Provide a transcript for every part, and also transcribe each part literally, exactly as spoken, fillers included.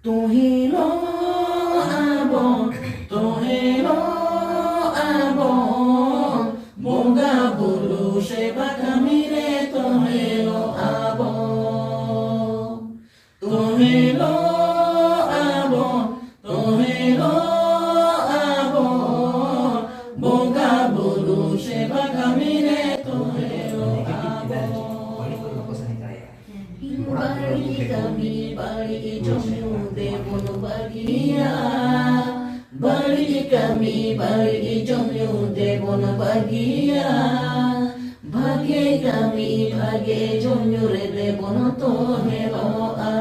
ᱛᱩᱦᱤᱞᱚᱜ ᱟᱵᱚᱱ, ᱛᱩᱦᱤᱞᱚᱜ ᱟᱵᱚᱱ, ᱵᱚᱸᱜᱟ ᱵᱩᱨᱩ ᱥᱮᱵᱟ ᱠᱟᱹᱢᱤ ᱨᱮ ᱛᱩᱦᱤᱞᱚᱜ ᱟᱵᱚᱱ᱾ ᱛᱩᱦᱤᱞᱚᱜ ᱟᱵᱚᱱ, ᱛᱩᱦᱤᱞᱚᱜ ᱟᱵᱚᱱ, ᱵᱚᱸᱜᱟ ᱵᱩᱨᱩ ᱥᱮᱵᱟ ᱠᱟᱹᱢᱤ ᱨᱮ ᱛᱩᱦᱤᱞᱚᱜ ᱟᱵᱚᱱ᱾ ᱵᱟᱹᱲᱤᱡ ᱠᱟᱹᱢᱤ, ᱵᱟᱹᱲᱤᱡ ᱡᱚᱢ ᱧᱩ ᱫᱮᱵᱚᱱ ᱵᱟᱹᱜᱤᱭᱟ᱾ ᱵᱟᱹᱲᱤᱡ ᱠᱟᱹᱢᱤ, ᱵᱟᱹᱲᱤᱡ ᱡᱚᱢ ᱧᱩ ᱫᱮᱵᱚᱱ ᱵᱟᱹᱜᱤᱭᱟ᱾ ᱵᱷᱟᱜᱮ ᱠᱟᱹᱢᱤ, ᱵᱷᱟᱜᱮ ᱡᱚᱢ ᱧᱩ ᱨᱮ ᱫᱮᱵᱚᱱ ᱛᱚᱦᱮᱞᱚᱜᱼᱟ᱾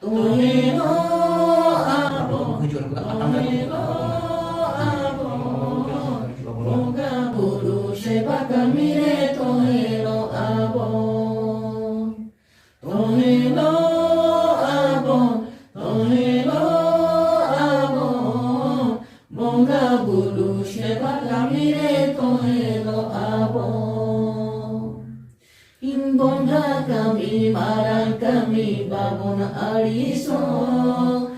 ᱛᱚᱦᱮᱞᱚᱜ ᱟᱵᱚᱱ, ᱛᱚᱦᱮᱞᱚᱜ ᱟᱵᱚᱱ, ᱵᱚᱸᱜᱟ ᱵᱩᱨᱩ ᱥᱮᱵᱟ ᱠᱟᱹᱢᱤ ᱨᱮ ᱛᱚᱦᱮᱞᱚᱜ ᱟᱵᱚᱱ᱾ ᱛᱚᱦᱮᱞᱚᱜ ᱟᱵᱚᱱ, ᱛᱚᱦᱮᱞᱚᱜ ᱟᱵᱚᱱ, ᱵᱚᱸᱜᱟ ᱵᱩᱨᱩ ᱥᱮᱵᱟ ᱠᱟᱹᱢᱤ ᱨᱮ ᱛᱚᱦᱮᱞᱚᱜ ᱟᱵᱚᱱ᱾ ᱤᱧ ᱵᱚᱸᱜᱟ ᱠᱟᱹᱢᱤ, ᱢᱟᱨᱟᱝ ᱠᱟᱹᱢᱤ ᱵᱟᱵᱚᱱ ᱟᱹᱲᱤᱥᱚᱜ᱾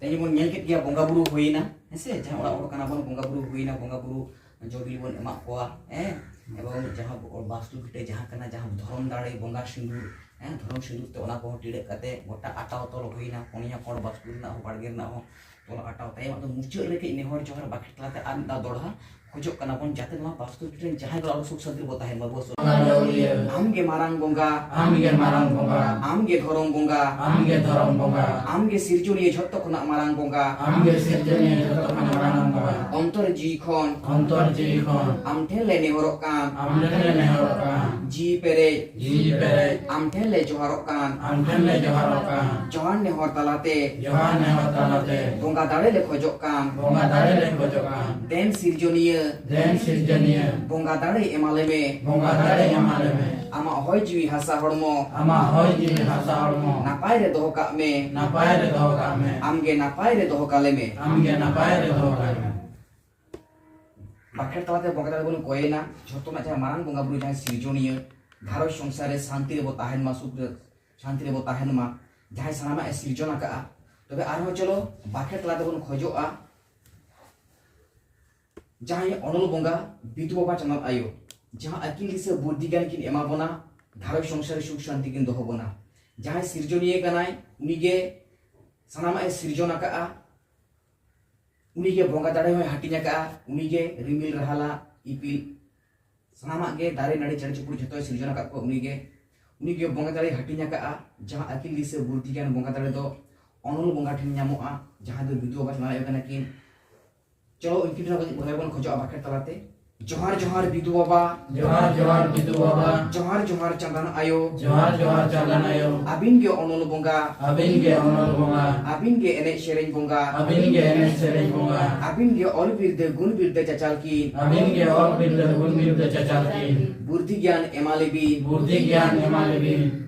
ᱛᱮᱦᱮᱧ ᱵᱚᱱ ᱧᱮᱞ ᱠᱮᱫ ᱜᱮᱭᱟ, ᱵᱚᱸᱜᱟ ᱵᱩᱨᱩ ᱦᱩᱭᱮᱱᱟ, ᱦᱮᱸ ᱥᱮ? ᱡᱟᱦᱟᱸ ᱚᱲᱟᱜ ᱦᱚᱲ ᱠᱟᱱᱟ ᱵᱚᱱ, ᱵᱚᱸᱜᱟ ᱵᱩᱨᱩ ᱦᱩᱭᱮᱱᱟ, ᱵᱚᱸᱜᱟ ᱵᱩᱨᱩ ᱡᱚ ᱵᱤᱞᱤ ᱵᱚᱱ ᱮᱢᱟᱜ ᱠᱚᱣᱟ, ᱦᱮᱸ? ᱮᱵᱚᱝ ᱡᱟᱦᱟᱸ ᱵᱟᱥᱛᱩ ᱵᱷᱤᱴᱟᱹ ᱡᱟᱦᱟᱸ ᱠᱟᱱᱟ, ᱡᱟᱦᱟᱸ ᱫᱷᱚᱨᱚᱢ ᱫᱟᱲᱮ ᱵᱚᱸᱜᱟ ᱥᱤᱸᱫᱩᱨ, ᱦᱮᱸ, ᱫᱷᱚᱨᱚᱢ ᱥᱤᱸᱫᱩᱨ ᱛᱮ ᱚᱱᱟ ᱠᱚᱦᱚᱸ ᱴᱤᱰᱟᱹᱜ ᱠᱟᱛᱮ ᱜᱚᱴᱟ ᱟᱴᱟᱣ ᱛᱚᱞ ᱦᱩᱭᱱᱟ, ᱯᱩᱱᱭᱟ ᱠᱚᱬ ᱵᱟᱥᱛᱩ ᱨᱮᱱᱟᱜ ᱦᱚᱸ, ᱵᱟᱲᱜᱮ ᱨᱮᱱᱟᱜ ᱦᱚᱸ ᱛᱚᱞ ᱟᱴᱟᱣ ᱛᱟᱭᱚᱢ, ᱟᱫᱚ ᱢᱩᱪᱟᱹᱫ ᱨᱮ ᱠᱟᱹᱡ ᱱᱮᱦᱚᱨ ᱡᱚᱦᱟᱨ ᱵᱟᱠᱷᱮᱲ ᱛᱟᱞᱟᱛᱮ ᱟᱨ ᱢᱤᱫ ᱫᱷᱟᱣ ᱫᱚᱲᱦᱟ ᱠᱷᱚᱡᱚᱜ ᱠᱟᱱᱟ ᱵᱚᱱ, ᱡᱟᱛᱮ ᱱᱚᱣᱟ ᱵᱟᱥᱛᱩ ᱵᱷᱤᱴᱟᱹ ᱨᱮᱱ ᱡᱟᱦᱟᱸᱭ ᱠᱚ ᱟᱞᱚ ᱥᱩᱠ ᱥᱟᱱᱛᱤ ᱨᱮᱵᱚ ᱛᱟᱦᱮᱱ ᱢᱟ᱾ ᱵᱚᱥ ᱟᱢ ᱜᱮ ᱢᱟᱨᱟᱝ ᱵᱚᱸᱜᱟ, ᱟᱢ ᱜᱮ ᱢᱟᱨᱟᱝ ᱵᱚᱸᱜᱟ, ᱟᱢ ᱜᱮ ᱫᱷᱚᱨᱚᱢ ᱵᱚᱸᱜᱟ, ᱟᱢ ᱜᱮ ᱫᱷᱚᱨᱚᱢ ᱵᱚᱸᱜᱟ, ᱟᱢ ᱜᱮ ᱥᱤᱨᱡᱚᱱᱤᱭᱟᱹ ᱡᱷᱚᱛᱚ ᱠᱷᱚᱱᱟᱜ ᱢᱟᱨᱟᱝ ᱵᱚᱸᱜᱟ, ᱟᱢ ᱜᱮ ᱥᱤᱨᱡᱚᱱᱤᱭᱟᱹ ᱡᱷᱚᱛᱚ ᱠᱷᱚᱱᱟᱜ ᱢᱟᱨᱟᱝ ᱵᱚᱸᱜᱟ, ᱚᱱᱛᱚᱨ ᱡᱤᱣᱤ ᱠᱷᱚᱱ, ᱚᱱᱛᱚᱨ ᱡᱤᱣᱤ ᱠᱷᱚᱱ, ᱟᱢ ᱴᱷᱮᱱ ᱞᱮ ᱱᱮᱦᱚᱨᱚᱜ ᱠᱟᱱ, ᱟᱢ ᱴᱷᱮᱱ ᱞᱮ ᱱᱮᱦᱚᱨᱚᱜ ᱠᱟᱱ, ᱡᱤᱣᱤ ᱯᱮᱨᱮᱡ, ᱡᱤᱣᱤ ᱯᱮᱨᱮᱡ, ᱟᱢ ᱴᱷᱮᱱ ᱞᱮ ᱡᱚᱦᱟᱨᱚᱜ ᱠᱟᱱ, ᱟᱢ ᱴᱷᱮᱱ ᱞᱮ ᱡᱚᱦᱟᱨᱚᱜ ᱠᱟᱱ, ᱡᱚᱦᱟᱨ ᱱᱮᱦᱚᱨ ᱛᱟᱞᱟᱛᱮ, ᱡᱚᱦᱟᱨ ᱱᱮᱦᱚᱨ ᱛᱟᱞᱟᱛᱮ, ᱵᱚᱸᱜᱟ ᱫᱟᱲᱮ ᱞᱮ ᱠᱷᱚᱡᱚᱜ ᱠᱟᱱ, ᱵᱚᱸᱜᱟ ᱫᱟᱲᱮ ᱞᱮ ᱠᱷᱚᱡᱚᱜ ᱠᱟᱱ, ᱫᱮᱱ ᱥᱤᱨᱡᱚᱱᱤᱭᱟᱹ, ᱫᱮᱱ ᱥᱤᱨᱡᱚᱱᱤᱭᱟᱹ, ᱵᱚᱸᱜᱟ ᱫᱟᱲᱮ ᱮᱢᱟᱞᱮ ᱢᱮ, ᱵᱚᱸᱜᱟ ᱫᱟᱲᱮ ᱮᱢᱟᱞᱮ ᱢᱮ, ᱟᱢᱟᱜ ᱦᱚᱭ ᱡᱤᱣᱤ ᱦᱟᱥᱟ ᱦᱚᱲᱢᱚ, ᱟᱢᱟᱜ ᱦᱚᱭ ᱡᱤᱣᱤ ᱦᱟᱥᱟ ᱦᱚᱲᱢᱚ, ᱱᱟᱯᱟᱭ ᱨᱮ ᱫᱚᱦᱚ ᱠᱟᱜ ᱢᱮ, ᱱᱟᱯᱟᱭ ᱨᱮ ᱫᱚᱦᱚ ᱠᱟᱜ ᱢᱮ, ᱟᱢ ᱜᱮ ᱱᱟᱯᱟᱭ ᱨᱮ ᱫᱚᱦᱚ ᱠᱟᱞᱮ ᱢᱮ, ᱟᱢ ᱜᱮ ᱱᱟᱯᱟᱭ ᱨᱮ ᱫᱚᱦᱚ ᱠᱟᱞᱮ ᱢᱮ᱾ ᱵᱟᱠᱷᱮᱲ ᱛᱟᱞᱟᱛᱮ ᱵᱚᱸᱜᱟ ᱫᱟᱲᱮ ᱵᱚᱱ ᱠᱚᱭᱮᱱᱟ, ᱡᱷᱚᱛᱚᱱᱟᱜ ᱡᱟᱦᱟᱸ ᱢᱟᱨᱟᱝ ᱵᱚᱸᱜᱟ ᱵᱩᱨᱩ, ᱡᱟᱦᱟᱸᱭ ᱥᱤᱨᱡᱚᱱᱤᱭᱟᱹ, ᱜᱷᱟᱨᱚᱸᱡᱽ ᱥᱚᱝᱥᱟᱨ ᱨᱮ ᱥᱟᱱᱛᱤ ᱨᱮᱵᱚ ᱛᱟᱦᱮᱱ ᱢᱟ, ᱥᱩᱠ ᱨᱮ, ᱥᱟᱱᱛᱤ ᱨᱮᱵᱚ ᱛᱟᱦᱮᱱ ᱢᱟ᱾ ᱡᱟᱦᱟᱸᱭ ᱥᱟᱱᱟᱢᱟᱜ ᱮ ᱥᱤᱨᱡᱚᱱ ᱟᱠᱟᱫᱼᱟ᱾ ᱛᱚᱵᱮ ᱟᱨᱦᱚᱸ ᱪᱚᱞᱚ ᱵᱟᱠᱷᱮᱲ ᱛᱟᱞᱟ ᱛᱮᱵᱚᱱ ᱠᱷᱚᱡᱚᱜᱼᱟ, ᱡᱟᱦᱟᱸᱭ ᱚᱱᱚᱞ ᱵᱚᱸᱜᱟ ᱵᱤᱫᱩ ᱵᱟᱵᱟ ᱪᱟᱸᱫᱟᱱ ᱟᱭᱳ, ᱡᱟᱦᱟᱸ ᱟᱹᱠᱤᱞ ᱫᱤᱥᱟᱹ ᱵᱩᱫᱽᱫᱷᱤ ᱜᱮᱭᱟᱱ ᱠᱤᱱ ᱮᱢᱟ ᱵᱚᱱᱟ, ᱜᱷᱟᱨᱚᱸᱡᱽ ᱥᱚᱝᱥᱟᱨ ᱨᱮ ᱥᱩᱠ ᱥᱟᱱᱛᱤ ᱠᱤᱱ ᱫᱚᱦᱚ ᱵᱚᱱᱟ᱾ ᱡᱟᱦᱟᱸᱭ ᱥᱤᱨᱡᱚᱱᱤᱭᱟᱹ ᱠᱟᱱᱟᱭ, ᱩᱱᱤᱜᱮ ᱥᱟᱱᱟᱢᱟᱜ ᱮ ᱥᱤᱨᱡᱚᱱ ᱟᱠᱟᱫᱼᱟ, ᱩᱱᱤᱜᱮ ᱵᱚᱸᱜᱟ ᱫᱟᱲᱮ ᱦᱚᱸᱭ ᱦᱟᱹᱴᱤᱧ ᱟᱠᱟᱫᱼᱟ, ᱩᱱᱤᱜᱮ ᱨᱤᱢᱤᱞ ᱨᱟᱦᱟᱞᱟ ᱤᱯᱤᱞ ᱥᱟᱱᱟᱢᱟᱜ ᱜᱮ, ᱫᱟᱨᱮ ᱱᱟᱹᱲᱤ ᱪᱮᱬᱮ ᱪᱤᱯᱨᱩᱫ ᱡᱷᱚᱛᱚᱭ ᱥᱤᱨᱡᱚᱱ ᱟᱠᱟᱫ ᱠᱚᱣᱟ ᱩᱱᱤᱜᱮ᱾ ᱩᱱᱤᱜᱮ ᱵᱚᱸᱜᱟ ᱫᱟᱲᱮᱭ ᱦᱟᱹᱴᱤᱧ ᱟᱠᱟᱫᱼᱟ᱾ ᱡᱟᱦᱟᱸ ᱟᱹᱠᱤᱞ ᱫᱤᱥᱟᱹ ᱵᱩᱫᱽᱫᱷᱤ ᱜᱮᱭᱟᱱ ᱵᱚᱸᱜᱟ ᱫᱟᱲᱮ ᱫᱚ ᱚᱱᱚᱞ ᱵᱚᱸᱜᱟ ᱴᱷᱮᱱ ᱧᱟᱢᱚᱜᱼᱟ, ᱡᱟᱦᱟᱸ ᱫᱚ ᱵᱤᱫᱩ ᱵᱟᱵᱟ ᱪᱟᱸᱫᱟᱱ ᱟᱭᱳ ᱠᱟᱱᱟ ᱠᱤᱱ᱾ ᱪᱚᱞᱚ ᱩᱱᱠᱤᱱ ᱴᱷᱮᱱ ᱠᱟᱹᱴᱤᱡ ᱵᱚᱱ ᱠᱷᱚᱡᱚᱜᱼᱟ ᱵᱟᱠᱷᱮᱲ ᱛᱟᱞᱟᱛᱮ᱾ ᱡᱚᱦᱟᱨ ᱡᱚᱦᱟᱨ ᱵᱤᱫᱩ ᱵᱟᱵᱟ᱾ ᱡᱚᱦᱟᱨ ᱡᱚᱦᱟᱨ ᱵᱤᱫᱩ ᱵᱟᱵᱟ᱾ ᱡᱚᱦᱟᱨ ᱡᱚᱦᱟᱨ ᱪᱟᱸᱫᱟᱱ ᱟᱭᱳ᱾ ᱡᱚᱦᱟᱨ ᱡᱚᱦᱟᱨ ᱪᱟᱸᱫᱟᱱ ᱟᱭᱳ᱾ ᱟᱹᱵᱤᱱ ᱜᱮ ᱚᱱᱚᱞ ᱵᱚᱸᱜᱟ᱾ ᱟᱹᱵᱤᱱ ᱜᱮ ᱚᱱᱚᱞ ᱵᱚᱸᱜᱟ᱾ ᱟᱹᱵᱤᱱ ᱜᱮ ᱮᱱᱮᱡ ᱥᱮᱨᱮᱧ ᱵᱚᱸᱜᱟ᱾ ᱟᱹᱵᱤᱱ ᱜᱮ ᱮᱱᱮᱡ ᱥᱮᱨᱮᱧ ᱵᱚᱸᱜᱟ᱾ ᱟᱹᱵᱤᱱ ᱜᱮ ᱚᱞ ᱵᱤᱨᱫᱟᱹ ᱜᱩᱱ ᱵᱤᱨᱫᱟᱹ ᱪᱟᱪᱟᱞ ᱠᱤᱱ᱾ ᱟᱹᱵᱤᱱ ᱜᱮ ᱚᱞ ᱵᱤᱨᱫᱟᱹ ᱜᱩᱱ ᱵᱤᱨᱫᱟᱹ ᱪᱟᱪᱟᱞ ᱠᱤᱱ᱾ ᱵᱩᱫᱽᱫᱷᱤ ᱜᱮᱭᱟᱱ ᱮᱢᱟ ᱞᱮᱵᱤᱱ᱾ ᱵᱩᱫᱽᱫᱷᱤ ᱜᱮᱭᱟᱱ ᱮᱢᱟ ᱞᱮᱵᱤᱱ᱾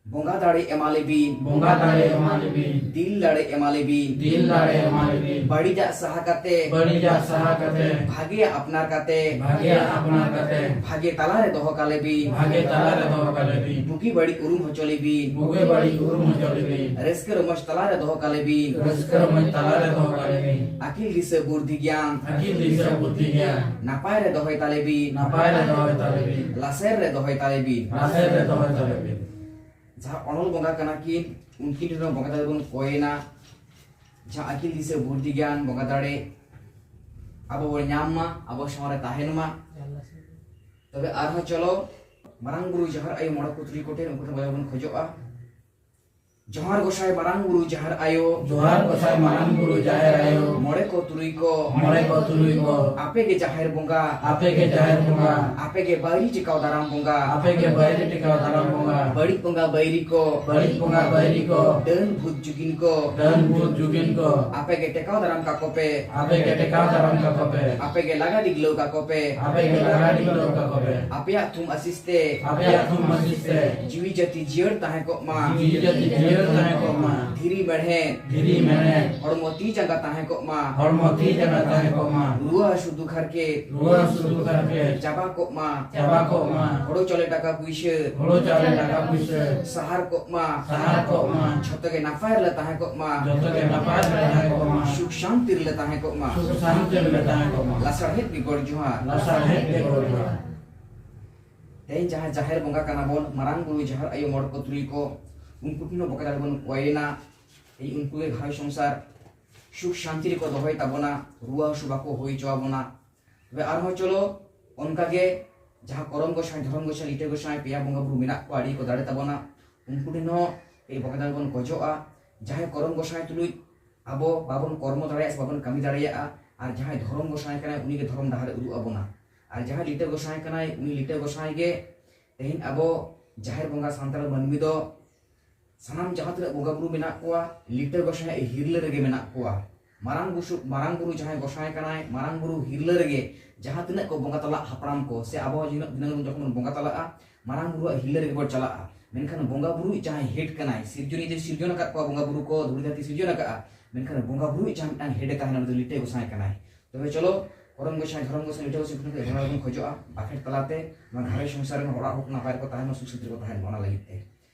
ᱵᱚᱸᱜᱟ ᱫᱟᱲᱮ ᱮᱢᱟ ᱞᱮᱵᱤᱱ᱾ ᱵᱚᱸᱜᱟ ᱫᱟᱲᱮ ᱮᱢᱟ ᱞᱮᱵᱤᱱ᱾ ᱫᱤᱞ ᱫᱟᱲᱮ ᱮᱢᱟ ᱞᱮᱵᱤᱱ᱾ ᱫᱤᱞ ᱫᱟᱲᱮ ᱮᱢᱟ ᱞᱮᱵᱤᱱ᱾ ᱵᱟᱹᱲᱤᱡᱟᱜ ᱥᱟᱦᱟ ᱠᱟᱛᱮ᱾ ᱵᱟᱹᱲᱤᱡᱟᱜ ᱥᱟᱦᱟ ᱠᱟᱛᱮ᱾ ᱵᱷᱟᱜᱮᱭᱟᱜ ᱟᱯᱱᱟᱨ ᱠᱟᱛᱮ᱾ ᱵᱷᱟᱜᱮᱭᱟᱜ ᱟᱯᱱᱟᱨ ᱠᱟᱛᱮ᱾ ᱵᱷᱟᱜᱮ ᱛᱟᱞᱟᱨᱮ ᱫᱚᱦᱚ ᱠᱟᱞᱮ ᱵᱤᱱ᱾ ᱵᱷᱟᱜᱮ ᱛᱟᱞᱟᱨᱮ ᱫᱚᱦᱚ ᱠᱟᱞᱮ ᱵᱤᱱ᱾ ᱵᱩᱜᱤ ᱵᱟᱹᱲᱤᱡ ᱩᱨᱩᱢ ᱦᱚᱪᱚ ᱞᱮᱵᱤᱱ᱾ ᱵᱩᱜᱤ ᱵᱟᱹᱲᱤᱡ ᱩᱨᱩᱢ ᱦᱚᱪᱚ ᱞᱮᱵᱤᱱ᱾ ᱨᱟᱹᱥᱠᱟᱹ ᱨᱚᱢᱚᱡᱽ ᱛᱟᱞᱟᱨᱮ ᱫᱚᱦᱚ ᱠᱟᱞᱮ ᱵᱤᱱ᱾ ᱨᱟᱹᱥᱠᱟᱹ ᱨᱚᱢᱚᱡᱽ ᱛᱟᱞᱟᱨᱮ ᱫᱚᱦᱚ ᱠᱟᱞᱮ ᱵᱤᱱ᱾ ᱟᱹᱠᱤᱞ ᱫᱤᱥᱟᱹ ᱵᱩᱫᱽᱫᱷᱤ ᱜᱮᱭᱟᱱ᱾ ᱟᱹᱠᱤᱞ ᱫᱤᱥᱟᱹ ᱵᱩᱫᱽᱫᱷᱤ ᱜᱮᱭᱟᱱ᱾ ᱱᱟᱯᱟᱭ ᱨᱮ ᱫᱚᱦᱚᱭ ᱛᱟᱞᱮ ᱵᱤᱱ᱾ ᱱᱟᱯᱟᱭ ᱨᱮ ᱫᱚᱦᱚᱭ ᱛᱟᱞᱮ ᱵᱤᱱ᱾ ᱞᱟᱥᱮᱨ ᱨᱮ ᱫᱚᱦᱚᱭ ᱛᱟᱞᱮ ᱵᱤᱱ᱾ ᱞᱟᱥᱮᱨ ᱨᱮ ᱫᱚᱦᱚᱭ ᱛᱟᱞᱮ ᱵᱤᱱ᱾ ᱡᱟᱦᱟᱸ ᱚᱱᱚᱞ ᱵᱚᱸᱜᱟ ᱠᱟᱱᱟ ᱠᱤᱱ, ᱩᱱᱠᱤᱱ ᱴᱷᱮᱱ ᱦᱚᱸ ᱵᱚᱸᱜᱟ ᱫᱟᱲᱮ ᱵᱚᱱ ᱠᱚᱭᱮᱱᱟ᱾ ᱡᱟᱦᱟᱸ ᱟᱹᱠᱤᱞ ᱫᱤᱥᱟᱹ ᱵᱩᱫᱽᱫᱷᱤ ᱜᱮᱭᱟᱱ ᱵᱚᱸᱜᱟ ᱫᱟᱲᱮ ᱟᱵᱚ ᱵᱚᱱ ᱧᱟᱢ ᱢᱟ, ᱟᱵᱚ ᱥᱟᱶ ᱨᱮ ᱛᱟᱦᱮᱱ ᱢᱟ᱾ ᱛᱚᱵᱮ ᱟᱨᱦᱚᱸ ᱪᱚᱞᱚ ᱢᱟᱨᱟᱝ ᱵᱩᱨᱩ ᱡᱟᱦᱮᱨ ᱟᱭᱳ ᱢᱚᱬᱮ ᱠᱚ ᱛᱩᱨᱩᱭ ᱠᱚᱴᱷᱮᱱ ᱩᱱᱠᱩ ᱴᱷᱮᱱ ᱵᱚᱸᱜᱟ ᱵᱚᱱ ᱠᱷᱚᱡᱚᱜᱼᱟ᱾ ᱡᱚᱦᱟᱨ ᱜᱚᱸᱥᱟᱭ ᱢᱟᱨᱟᱝ ᱵᱩᱨᱩ ᱡᱟᱦᱮᱨ ᱟᱭᱳ᱾ ᱡᱚᱦᱟᱨ ᱜᱚᱸᱥᱟᱭ ᱢᱟᱨᱟᱝ ᱵᱩᱨᱩ ᱡᱟᱦᱮᱨ ᱟᱭᱳ᱾ ᱢᱚᱬᱮ ᱠᱚ ᱛᱩᱨᱩᱭ ᱠᱚ᱾ ᱢᱚᱬᱮ ᱠᱚ ᱛᱩᱨᱩᱭ ᱠᱚ᱾ ᱟᱯᱮ ᱜᱮ ᱡᱟᱦᱮᱨ ᱵᱚᱸᱜᱟ᱾ ᱟᱯᱮ ᱜᱮ ᱡᱟᱦᱮᱨ ᱵᱚᱸᱜᱟ᱾ ᱟᱯᱮ ᱜᱮ ᱵᱟᱹᱭᱨᱤ ᱴᱮᱠᱟᱣ ᱫᱟᱨᱟᱢ ᱵᱚᱸᱜᱟ᱾ ᱟᱯᱮ ᱜᱮ ᱵᱟᱹᱭᱨᱤ ᱴᱮᱠᱟᱣ ᱫᱟᱨᱟᱢ ᱵᱚᱸᱜᱟ᱾ ᱵᱟᱹᱲᱤᱡ ᱵᱚᱸᱜᱟ ᱵᱟᱹᱭᱨᱤ ᱠᱚ᱾ ᱵᱟᱹᱲᱤᱡ ᱵᱚᱸᱜᱟ ᱵᱟᱹᱭᱨᱤ ᱠᱚ᱾ ᱰᱟᱹᱱ ᱵᱷᱩᱛ ᱡᱩᱜᱤᱱ ᱠᱚ᱾ ᱰᱟᱹᱱ ᱵᱷᱩᱛ ᱡᱩᱜᱤᱱ ᱠᱚ᱾ ᱟᱯᱮ ᱜᱮ ᱴᱮᱠᱟᱣ ᱫᱟᱨᱟᱢ ᱠᱟᱠᱚ ᱯᱮ᱾ ᱟᱯᱮ ᱜᱮ ᱴᱮᱠᱟᱣ ᱫᱟᱨᱟᱢ ᱠᱟᱠᱚ ᱯᱮ᱾ ᱟᱯᱮ ᱜᱮ ᱞᱟᱜᱟ ᱰᱤᱜᱞᱟᱹᱣ ᱠᱟᱠᱚ ᱯᱮ᱾ ᱟᱯᱮ ᱜᱮ ᱞᱟᱜᱟ ᱰᱤᱜᱞᱟᱹᱣ ᱠᱟᱠᱚ ᱯᱮ᱾ ᱟᱯᱮᱭᱟᱜ ᱛᱷᱩᱢ ᱟᱥᱤᱥ ᱛᱮ᱾ ᱟᱯᱮᱭᱟᱜ ᱛᱷᱩᱢ ᱟᱥᱤᱥ ᱛᱮ᱾ ᱡᱤᱣᱤ ᱡᱟᱹᱛᱤ ᱡᱤᱭᱟᱹᱲ ᱛᱟᱦᱮᱸ ᱠᱚᱜ ᱢᱟ᱾ ᱡᱤᱣᱤ ᱡᱟᱹᱛᱤ ᱡᱤᱭᱟᱹᱲ ᱛᱟᱦᱮᱸ ᱠᱚᱜ ᱢᱟ᱾ ᱫᱷᱤᱨᱤ ᱢᱮᱬᱦᱮᱫ᱾ ᱫᱷᱤᱨᱤ ᱢᱮᱬᱦᱮᱫ᱾ ᱦᱚᱲᱢᱚ ᱛᱤ ᱡᱟᱸᱜᱟ ᱛᱟᱦᱮᱸ ᱠᱚᱜ ᱢᱟ᱾ ᱦᱚᱲᱢᱚ ᱛᱤ ᱡᱟᱸᱜᱟ ᱛᱟᱦᱮᱸ ᱠᱚᱜ ᱢᱟ᱾ ᱨᱩᱣᱟᱹ ᱦᱟᱹᱥᱩ ᱫᱩᱠ ᱦᱟᱨᱠᱮᱛ᱾ ᱨᱩᱣᱟᱹ ᱦᱟᱹᱥᱩ ᱫᱩᱠ ᱦᱟᱨᱠᱮᱛ᱾ ᱪᱟᱵᱟ ᱠᱚᱜ ᱢᱟ᱾ ᱪᱟᱵᱟ ᱠᱚᱜ ᱢᱟ᱾ ᱦᱳᱲᱳ ᱪᱟᱣᱞᱮ ᱴᱟᱠᱟ ᱯᱩᱭᱥᱟᱹ᱾ ᱦᱳᱲᱳ ᱪᱟᱣᱞᱮ ᱴᱟᱠᱟ ᱯᱩᱭᱥᱟᱹ᱾ ᱥᱟᱦᱟᱨ ᱠᱚᱜ ᱢᱟ᱾ ᱥᱟᱦᱟᱨ ᱠᱚᱜ ᱢᱟ᱾ ᱡᱷᱚᱛᱚ ᱜᱮ ᱱᱟᱯᱟᱭ ᱨᱮᱞᱮ ᱛᱟᱦᱮᱸ ᱠᱚᱜ ᱢᱟ᱾ ᱡᱷᱚᱛᱚ ᱜᱮ ᱱᱟᱯᱟᱭ ᱨᱮᱞᱮ ᱛᱟᱦᱮᱸ ᱠᱚᱜ ᱢᱟ᱾ ᱥᱩᱠ ᱥᱟᱱᱛᱤ ᱨᱮᱞᱮ ᱛᱟᱦᱮᱸ ᱠᱚᱜ ᱢᱟ᱾ ᱥᱩᱠ ᱥᱟᱱᱛᱤ ᱨᱮᱞᱮ ᱛᱟᱦᱮᱸ ᱠᱚᱜ ᱢᱟ᱾ ᱞᱟᱥᱟᱲᱦᱮᱫ ᱜᱮ ᱜᱚᱰ ᱡᱚᱦᱟᱨ᱾ ᱞᱟᱥᱟᱲᱦᱮᱫ ᱜᱮ ᱜᱚᱰ ᱡᱚᱦᱟᱨ᱾ ᱛᱮᱦᱮᱧ ᱡᱟᱦᱟᱸ ᱡᱟᱦᱮᱨ ᱵᱚᱸᱜᱟ ᱠᱟᱱᱟ ᱵᱚᱱ, ᱢᱟᱨᱟᱝ ᱵᱩᱨᱩ, ᱡᱟᱦᱮᱨ ᱟᱭᱳ, ᱢᱚᱬᱮ ᱠᱚ ᱛᱩᱨᱩᱭ ᱠᱚ, ᱩᱱᱠᱩ ᱴᱷᱮᱱ ᱦᱚᱸ ᱵᱚᱸᱜᱟ ᱡᱟᱦᱮᱨ ᱵᱚᱱ ᱠᱚᱭᱮᱱᱟ᱾ ᱛᱮᱦᱮᱧ ᱩᱱᱠᱩ ᱜᱮ ᱜᱷᱟᱨᱚᱸᱡᱽ ᱥᱚᱝᱥᱟᱨ ᱥᱩᱠ ᱥᱟᱱᱛᱤ ᱨᱮᱠᱚ ᱫᱚᱦᱚᱭ ᱛᱟᱵᱚᱱᱟ, ᱨᱩᱣᱟᱹ ᱦᱟᱹᱥᱩ ᱵᱟᱠᱚ ᱦᱩᱭ ᱦᱚᱪᱚ ᱟᱵᱚᱱᱟ᱾ ᱛᱚᱵᱮ ᱟᱨᱦᱚᱸ ᱪᱚᱞᱚ ᱚᱱᱠᱟ ᱜᱮ ᱡᱟᱦᱟᱸ ᱠᱚᱨᱚᱢ ᱜᱚᱸᱥᱟᱭ, ᱫᱷᱚᱨᱚᱢ ᱜᱚᱸᱥᱟᱭ, ᱞᱤᱴᱟᱹ ᱜᱚᱸᱥᱟᱭ, ᱯᱮᱭᱟ ᱵᱚᱸᱜᱟ ᱵᱩᱨᱩ ᱢᱮᱱᱟᱜ ᱠᱚᱣᱟ, ᱟᱹᱰᱤ ᱠᱚ ᱫᱟᱲᱮ ᱛᱟᱵᱚᱱᱟ, ᱩᱱᱠᱩ ᱴᱷᱮᱱ ᱦᱚᱸ ᱠᱟᱹᱡ ᱵᱚᱸᱜᱟ ᱡᱟᱦᱮᱨ ᱵᱚᱱ ᱠᱷᱚᱡᱚᱜᱼᱟ᱾ ᱡᱟᱦᱟᱸᱭ ᱠᱚᱨᱚᱢ ᱜᱚᱸᱥᱟᱭ ᱛᱩᱞᱩᱡ ᱟᱵᱚ ᱵᱟᱵᱚᱱ ᱠᱚᱨᱢᱚ ᱫᱟᱲᱮᱭᱟᱜᱼᱟ ᱥᱮ ᱵᱟᱵᱚᱱ ᱠᱟᱹᱢᱤ ᱫᱟᱲᱮᱭᱟᱜᱼᱟ, ᱟᱨ ᱡᱟᱦᱟᱸᱭ ᱫᱷᱚᱨᱚᱢ ᱜᱚᱸᱥᱟᱭ ᱠᱟᱱᱟᱭ, ᱩᱱᱤ ᱜᱮ ᱫᱷᱚᱨᱚᱢ ᱰᱟᱦᱟᱨᱮ ᱩᱫᱩᱜ ᱟᱵᱚᱱᱟ᱾ ᱟᱨ ᱡᱟᱦᱟᱸᱭ ᱞᱤᱴᱟᱹ ᱜᱚᱸᱥᱟᱭ ᱠᱟᱱᱟᱭ, ᱩᱱᱤ ᱞᱤᱴᱟᱹ ᱜᱚᱸᱥᱟᱭ ᱜᱮ ᱛᱮᱦᱮᱧ ᱟᱵᱚ ᱡᱟᱦᱮᱨ ᱵᱚᱸᱜᱟ ᱥᱟᱱᱛᱟᱲ ᱢᱟᱹᱱᱢᱤ ᱫᱚ ᱥᱟᱱᱟᱢ ᱡᱟᱦᱟᱸ ᱛᱤᱱᱟᱹᱜ ᱵᱚᱸᱜᱟ ᱵᱩᱨᱩ ᱢᱮᱱᱟᱜ ᱠᱚᱣᱟ, ᱞᱤᱴᱟᱹ ᱜᱚᱸᱥᱟᱭ ᱦᱤᱨᱞᱟᱹ ᱨᱮᱜᱮ ᱢᱮᱱᱟᱜ ᱠᱚᱣᱟ᱾ ᱢᱟᱨᱟᱝ ᱵᱩᱥᱩ-, ᱢᱟᱨᱟᱝ ᱵᱩᱨᱩ ᱡᱟᱦᱟᱸᱭ ᱜᱚᱸᱥᱟᱭ ᱠᱟᱱᱟᱭ, ᱢᱟᱨᱟᱝ ᱵᱩᱨᱩ ᱦᱤᱨᱞᱟᱹ ᱨᱮᱜᱮ ᱡᱟᱦᱟᱸ ᱛᱤᱱᱟᱹᱜ ᱠᱚ ᱵᱚᱸᱜᱟ ᱛᱟᱞᱟᱜ ᱦᱟᱯᱲᱟᱢ ᱠᱚ, ᱥᱮ ᱟᱵᱚ ᱦᱚᱸ ᱫᱤᱱᱟᱹᱜ, ᱫᱤᱱᱟᱹᱢ ᱡᱚᱠᱷᱚᱱ ᱵᱚᱱ ᱵᱚᱸᱜᱟ ᱛᱟᱞᱟᱜᱼᱟ, ᱢᱟᱨᱟᱝ ᱵᱩᱨᱩᱣᱟᱜ ᱦᱤᱨᱞᱟᱹ ᱨᱮᱜᱮ ᱵᱚᱱ ᱪᱟᱞᱟᱜᱼᱟ᱾ ᱢᱮᱱᱠᱷᱟᱱ ᱵᱚᱸᱜᱟ ᱵᱩᱨᱩᱭᱤᱡ ᱡᱟᱦᱟᱸᱭ head ᱠᱟᱱᱟᱭ, ᱥᱤᱨᱡᱚᱱᱤᱭᱟᱹ ᱡᱮ ᱥᱤᱨᱡᱚᱱ ᱟᱠᱟᱫ ᱠᱚᱣᱟ ᱵᱚᱸᱜᱟ ᱵᱩᱨᱩ ᱠᱚ, ᱫᱷᱩᱲᱤ ᱫᱷᱟᱹᱨᱛᱤ ᱥᱤᱨᱡᱚᱱ ᱟᱠᱟᱫᱼᱟ, ᱢᱮᱱᱠᱷᱟᱱ ᱵᱚᱸᱜᱟ ᱵᱩᱨᱩᱭᱤᱡ ᱡᱟᱦᱟᱸ ᱢᱤᱫᱴᱟᱝ head ᱮ ᱛᱟᱦᱮᱱᱟ, ᱩᱱᱤ ᱫᱚ ᱞᱤᱴᱟᱹ ᱜᱚᱸᱥᱟᱭ ᱠᱟᱱᱟᱭ᱾ ᱛᱚᱵᱮ ᱪᱚᱞᱚ, ᱠᱚᱨᱚᱢ ᱜᱚᱸᱥᱟᱭ, ᱫᱷᱚᱨᱚᱢ ᱜᱚᱸᱥᱟᱭ, ᱞᱤᱴᱟᱹ ᱜᱚᱸᱥᱟᱭ ᱴᱷᱮᱱ ᱠᱷᱚᱱ ᱵᱚᱸᱜᱟ ᱵᱚᱱ ᱠᱷᱚᱡᱚᱜᱼᱟ, ᱵᱟᱠᱷᱮᱲ ᱛᱟᱞᱟᱛᱮ ᱱᱚᱣᱟ ᱜᱷᱟᱨᱚᱸᱡᱽ ᱥᱚᱝᱥᱟᱨ ᱨᱮᱱ ᱦᱚᱲᱟᱜ ᱦᱚᱸ ᱱᱟᱯᱟᱭ ᱨᱮᱠᱚ ᱛᱟᱦᱮᱱ ᱢᱟ, ᱥᱩᱠ ᱥᱟᱱᱛᱤ ᱨᱮᱠᱚ ᱛᱟᱦᱮᱱ ᱢᱟ, ᱚᱱᱟ ᱞᱟᱹᱜᱤᱫ ᱛᱮ᱾